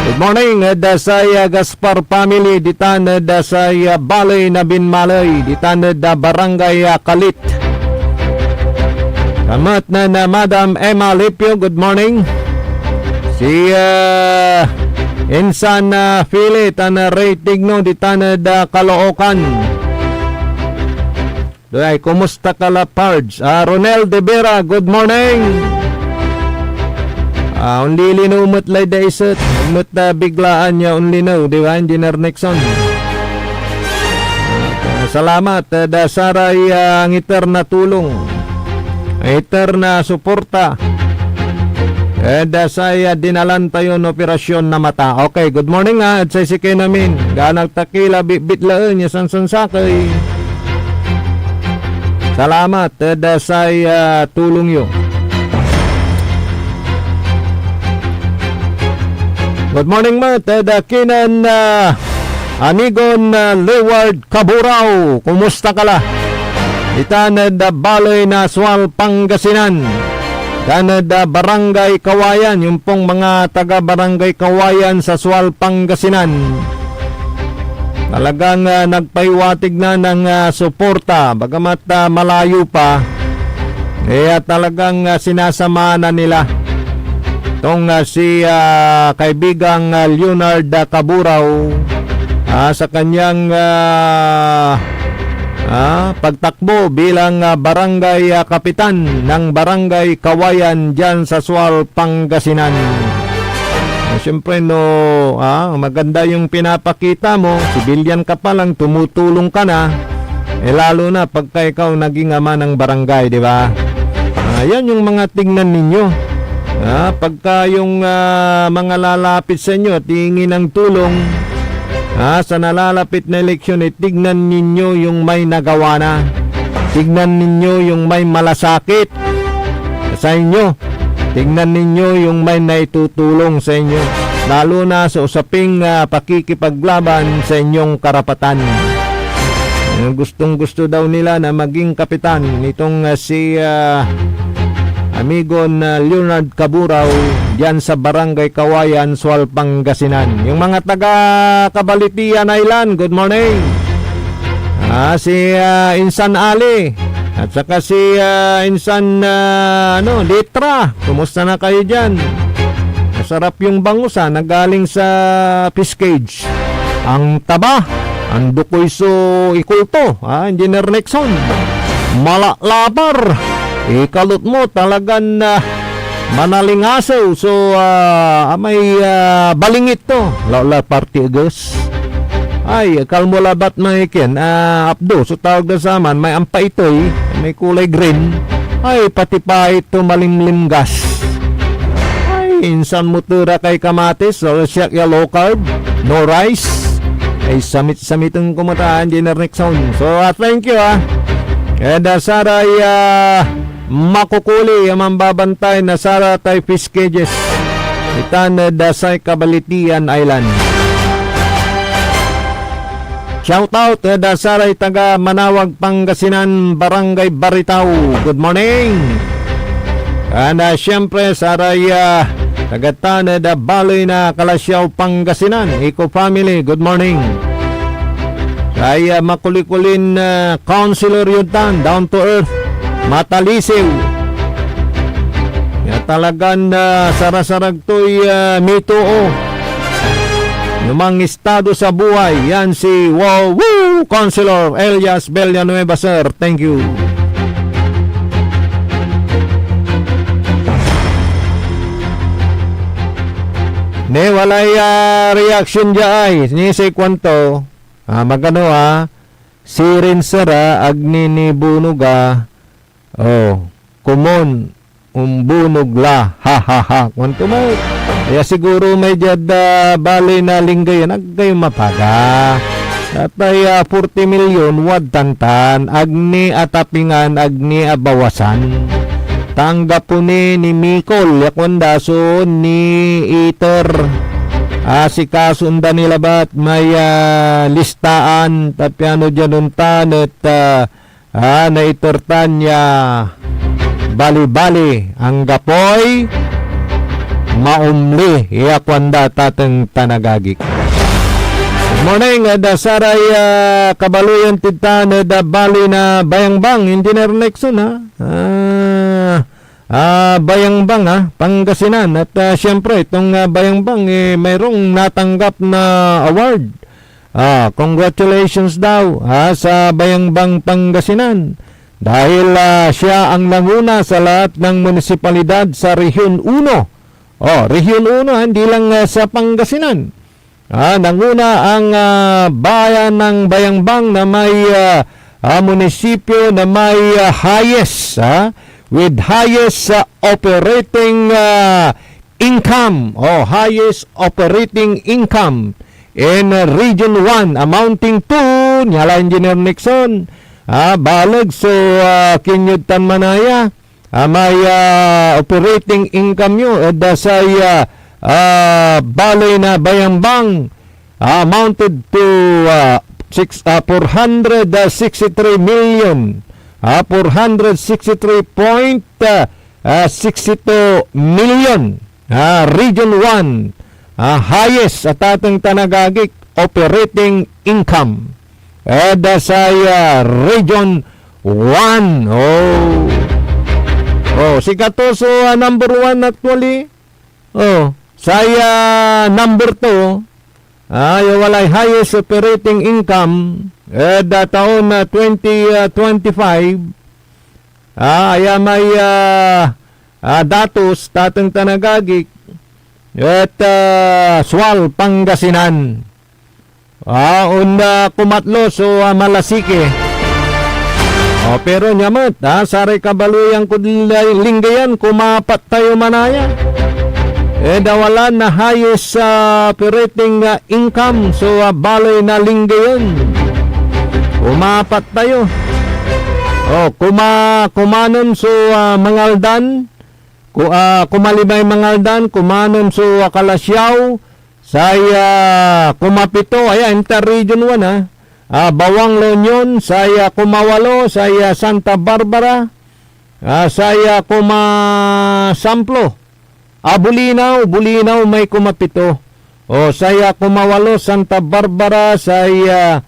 Good morning, ed, ah, say, ah, Gaspar family, ditan, ed, ah, say, ah, baley na Binmaley, ditan, ed, ah, Barangay, ah, Kalit. Kamat na, na Madam Emma Lipio, good morning. Si, ah, Insan, ah, Philip, tan, ah, Ray Tigno, ditan, ed, ah, Caloocan. Doy, kumusta ka la, Pards? Ah, Ronel De Vera, good morning. Ah, onlilino met lay daiset. Met, ah, biglaan ya onlino, di ba, Engineer Nixon? Ah, salamat, eh, da saray, ah, angiter na tulong. Angiter na suporta. Eh, da say, ah, dinalan tayon operasyon na mata. Okay, good morning, ah, ed say sikay namin. Ganag takila, bitbitlaen ya sansansakey. Salamat ed, ah, say, ah, tulong yo. Good morning met ed, ah, kinen, ah, amigon, ah, Leward Caburaw. Kumusta ka la? Ditan ed, ah, baley na Sual, Pangasinan. Ditan ed, ah, Barangay Kawayan, yung pong mga taga Barangay Kawayan sa Sual, Pangasinan. Talagang, ah, nagpahiwatig na ng, ah, suporta, bagamat, ah, malayo pa, eh, ah, talagang, ah, sinasamahan na nila tong, ah, si, ah, kaibigang, ah, Leonard, ah, Caburaw, ah, sa kanyang, ah, ah, pagtakbo bilang, ah, barangay, ah, kapitan ng Barangay Kawayan diyan sa Sual, Pangasinan. Eh, siyempre, no, ah, maganda yung pinapakita mo, sibilyan ka pa lang, tumutulong ka na, eh, lalo na pagka ikaw naging ama ng barangay, di ba? Ah, yan yung mga tingnan ninyo. Ah, pagka yung, ah, mga lalapit sa inyo at hihingi ng tulong, ah, sa nalalapit na eleksyon, eh, tignan ninyo yung may nagawa na. Tignan ninyo yung may malasakit sa inyo. Tignan ninyo yung may naitutulong sa inyo, lalo na sa usaping, ah, pakikipaglaban sa inyong karapatan. Eh, gustong-gusto daw nila na maging kapitan nitong, ah, si, ah, amigon, ah, Leonard Caburaw diyan sa Barangay Kawayan, Sual, Pangasinan. Yung mga taga Cabalitian Island, good morning. Ah, si, ah, Insan Ali. At saka si, ah, Insan, ah, ano, Litra. Kumusta na kayo dyan? Masarap yung bangus, ah, na galing sa fish cage. Ang taba, ang dukoy so ikulto, ah, Engineer Nixon. Malalabar. Ikalot mo, talagan, ah, manalingaso. So, ah, may, ah, balingit to. Lala party agas. Ay, kalmo labat may ken, ah, apdo, so tawag da saman, may ampaitoy, may kulay green. Ay, pati pa ito malimlimgas. Ay, insan mo tera kay kamatis, so siak ya low carb, no rice. Ay, samit-samiten ko mata, Engineer Nixon. So, ah, thank you, ah. And, ah, saray, ah, makukuli ya mambabantay na saratay fish cages itan ed, ah, say Cabalitian Island. Shout out ed, ah, saray taga Manawag, Pangasinan, Barangay Baritaw. Good morning. And, ah, siyempre, saray, ah, taga tan ed, ah, baley na Calasiao, Pangasinan, Eco Family. Good morning. Kay, ah, makulikulin, ah, Councilor Yuntan, down to earth, matalisiw. Ya talagan, ah, sarasarag toy, ah, mitoo. Numang estado sa buhay, yan si Wow Woo Councilor Elias Villanueva, sir. Thank you. Ne, walay, ah, reaction dia ay. Ni say kuanto, ah, magano, ah, sirin sir, ah, agni ni bunog, ah. Oh, komon, umbunog la. Ha, ha, ha. Kuanto may, ya siguro may diad, ah, baley na linggay yan. Ag kayo mapaga. Atay, ah, forty million, wad tantan. Agni atapingan, agni abawasan. Tanggapo ni, ni Mikol, ya kuan da so ni iter. Asikaso unda ni labat may, ah, listaan, ta piano diad ontan et, ah, ah, naiter tan ya bali-bali, anggapoy maumli, ya kuanda tateng tan agagik. Good morning, ed, ah, saray, ah, kabaloyan tid tan ed, ah, baley na Bayangbang, Engineer Nixon, ha? Ah, ah, Bayangbang, ha? Pangasinan. At, ah, siyempre, itong, ah, Bayangbang, eh, mayroong natanggap na award. Ah, congratulations daw, ha, sa Bayangbang, Pangasinan. Dahil, ah, siya ang nanguna sa lahat ng munisipalidad sa Rehiyon Uno. Oh, Rehiyon Uno, ah, hindi lang, ah, sa Pangasinan. Ah, nanguna ang, ah, bayan ng Bayangbang na may, ah, ah, munisipyo na may, ah, highest, ah, with highest, ah, operating, ah, income, oh, highest operating income in, uh, Region one amounting to, niala Engineer Nixon, ah, baleg so, ah, kinyod tan manaya, ah, may, ah, operating income yo, ed, ah, say, ah, ah, baley na Bayangbang, ah, amounted to, ah, six, ah, four hundred sixty-three million, ah, four hundred sixty-three point, ah, ah, sixty-two million. Ah, Region one, ah, highest, ah, tateng tan agagik, operating income. Ed, ah, say, ah, Region one. Oh. Oh, sikato so, ah, number one actually. Oh, say, ah, number two, ah, ya walay highest operating income ed, ah, taon na twenty, ah, twenty-five. Ah, aya may, ah, ah, datos, tateng tan agagik, et, ah, Sual, Pangasinan. Ah, on, ah, kumatlo so, ah, Malasiqui. Oh, pero nia met, ah, saray kabaloyan kod lay Lingayen, kumapat tayo manaya. Ed, ah, wala na highest, ah, operating, ah, income so, ah, baley na Lingayen. Kumapat tayo. Oh, kuma-, kumanem so, ah, Mangaldan. Ku-, ah, kumalimay Mangaldan, kumanem so, ah, Calasiao, say, ah, kumapito, aya, inter-region one, ah. Ah, Bawang, La Union, say, ah, kumawalo, say, ah, Santa Barbara, ah, say, ah, kumasamplo, ah, Bulinaw, Bulinaw may kumapito. O, say, ah, kumawalo, Santa Barbara, say, ah,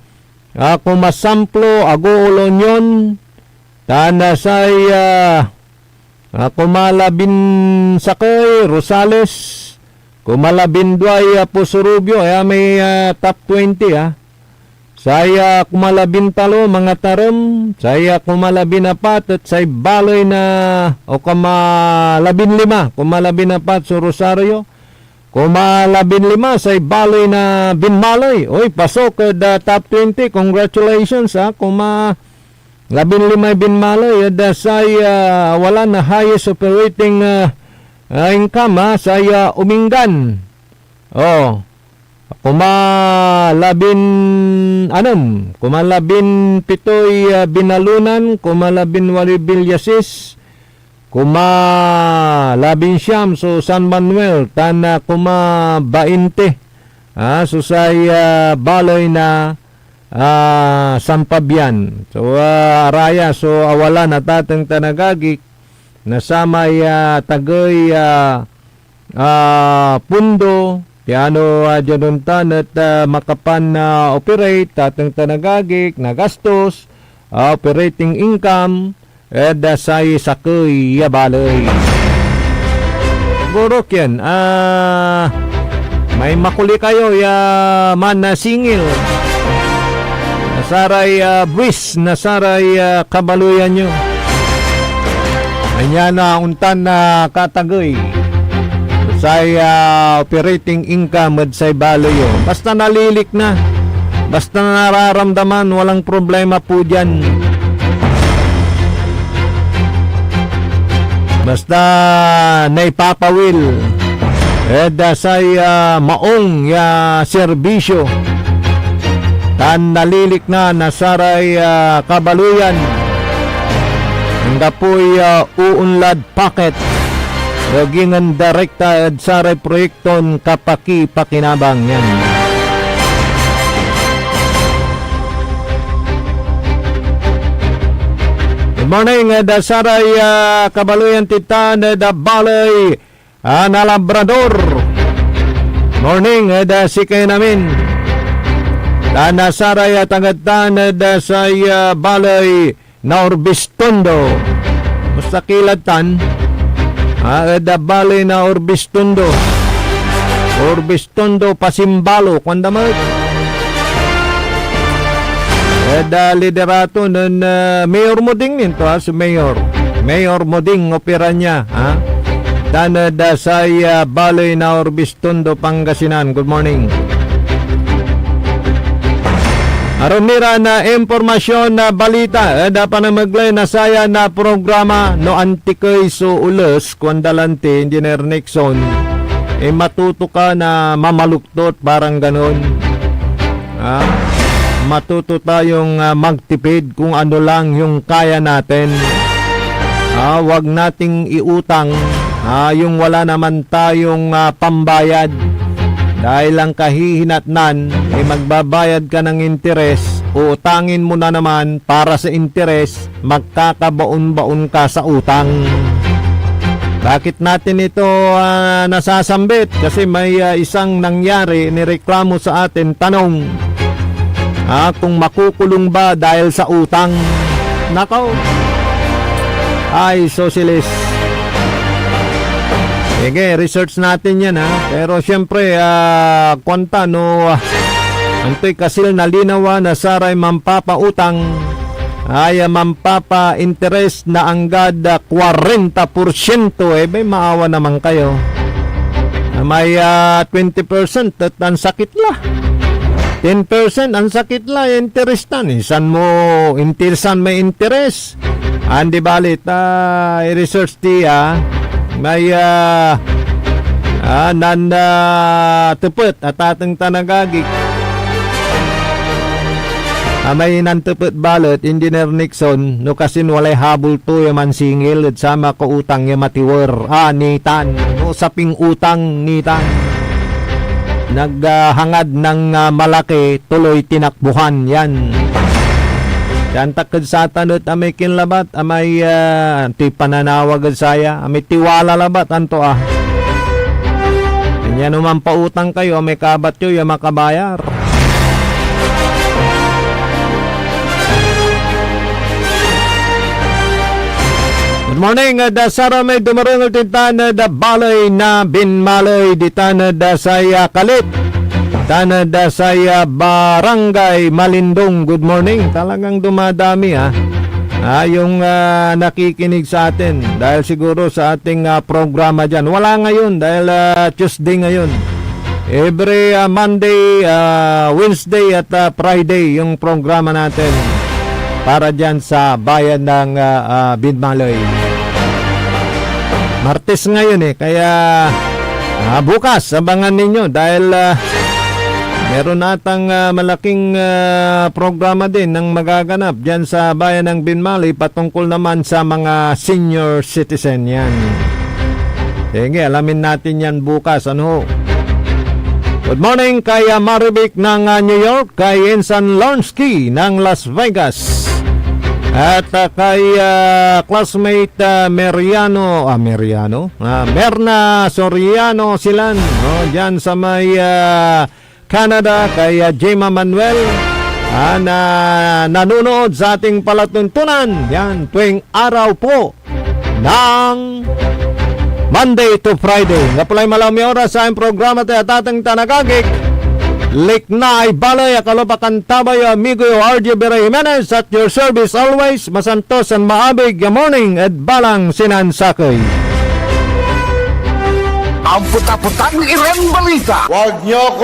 ah, kumasamplo, Agoo, La Union, tan, ah, say, ah, Ah, kumalabinsakey, Rosales. Kumalabindo ay, ah, Poso Rubio, aya may, ah, top twenty, ah. Say, ah, kumalabintalo, Mangatarem. Say, ah, kumalabinapat et say baley na, o kumalabinlima, kumalabinapat so Rosario. Kumalabinlima say baley na Binmaley. Oy, pasok ed, ah, top twenty. Congratulations, ah. Kuma-, labinlimay Binmaley ed, ah, say, ah, wala na highest operating, ah, ah, income, ah, say, ah, Umingan. Oh. Kumalabin-anem, kumalabinpitoy, ah, Binalunan, kumalabinwaloy Villasis, kumalabinsiam so San Manuel, tan, ah, kumabainte, ah, so say, ah, baley na, ah, San Fabian. So, ah, araya so awala na tateng tan agagik na samay, ah, tagey, ah, ah, pundo, piano, ah, diad ontan et, ah, makapan, ah, operate, tateng tan agagik, nagastos, ah, operating income, ed, ah, say sakey ya baley. Siguro, Ken, ah, may makuli kayo ya manasingil na saray, ah, buis na saray, ah, kabaloyan yo. Ania na ontan na katagey say, ah, operating income ed say baley yo. Basta nalilik na. Basta nararamdaman, walang problema po diyan. Basta naipapawil ed, ah, say, ah, maong ya serbisyo tan nalilikna na saray, ah, kabaloyan, anggapoy, ah, uunlad packet, ya ag ingen direkta ed saray proyekton kapakipakinabang yan. Good morning, ed, ah, saray, ah, kabaloyan ti tan, ed, ah, baley Ah, na Labrador. Morning ed, ah, sikayon amin. Tan, ah, saray, ah, tanggad tan ed, ah, say, ah, baley na Urbistondo. Musta ki lad tan? Ah, ed, ah, baley na Urbistondo. Urbistondo, Pasimbalo, kuanda met. Ed, ah, liderato nen, ah, Mayor Moding nin to, ah, si Mayor. Mayor Moding Operanya, ha? Tan ed, ah, say, ah, baley na Urbistondo, Pangasinan. Good morning. Arum ira na impormasyon na balita ed, ah, panamegley na saya na programa, no antikey so oles, kuanda lanti, Engineer Nixon, eh, matuto ka na mamaluktot, parang ganon. Ah, matuto tayong, ah, magtipid kung ano lang yung kaya natin. Ah, wag nating iutang, ah, yung wala naman tayong, ah, pambayad. Dahil lang kahihinatnan, eh, magbabayad ka ng interes, uutangin mo na naman para sa interes, magkakabaon-baon ka sa utang. Bakit natin ito, ah, nasasambit? Kasi may, ah, isang nangyari, nireklamo sa atin, tanong, ah, kung makukulong ba dahil sa utang. Nakaw. Ay, sosilis. Sige, research natin yan, ha. Pero siyempre, ah, kwanta, no, ah, antoy kasil na linawa na saray mampapautang ay, ah, mampapa-interest na anggad, ah, kwarenta porsyento. Eh, bay maawa naman kayo. Ah, may, ah, twenty percent et ansakit la. Ten percent, ansakit la, interestan. Insan mo, interesan may interes. Andi balit, ah, i-research ti, ah. May, ah, ah, nan, ah, tepet, atateng tan agagik. Ah, may nantepet balet, Engineer Nixon, no kasin walay habol to ya mansingil ed samay kautang ya matiwer. Ah, nitan. No saping utang, nitan. Nag, ah, hangad ng, ah, malaki, tuloy tinakbuhan. Yan. Yan taked satan et amay kinlabat, amay, ah, antoy pananawag ed saya, amay tiwala labat, anto, ah. Kanyan no manpautang kayo, amay kabat yo ya makabayar. Good morning, ed, ah, saramay dumarengel ditan, ed, ah, baley na Binmaley ditan, ed, ah, say, ah, kalit. Tan, ah, da say, ah, Barangay Malindong, good morning. Talagang dumadami, ah. Ah, yung, ah, nakikinig sa atin dahil siguro sa ating, ah, programa diyan. Wala ngayon dahil, ah, Tuesday ngayon. Every, ah, Monday, ah, Wednesday at, ah, Friday yung programa natin para diyan sa bayan ng, ah, ah, Binmaloy. Martes ngayon eh, kaya, ah, bukas abangan ninyo dahil, ah, meron atang, ah, malaking, ah, programa din ng magaganap diyan sa bayan ng Binmaloy patungkol naman sa mga senior citizen yan. Sige, alamin natin yan bukas, ano? Good morning kay, ah, Marivic ng, ah, New York, kay Insan Lonsky ng Las Vegas, at, ah, kay, ah, classmate, ah, Meriano, ah, Meriano? Ah, Merna Soriano Silan, no, diyan sa may, ah, Canada, kay, ah, Gemma Manuel, ah, na nanonood sa ating palatuntunan, yan, tuwing araw po ng Monday to Friday. Anggapo lay malaw may oras sa programa tayo, Atateng tan Agagik. Liknay baley, akalup a kantabayo, amigo yo, R J Vera Jimenez, at your service always, masantos and maabig ya morning ed balang sinansakey. Ampot-apotan iran balita. Wag niyo ako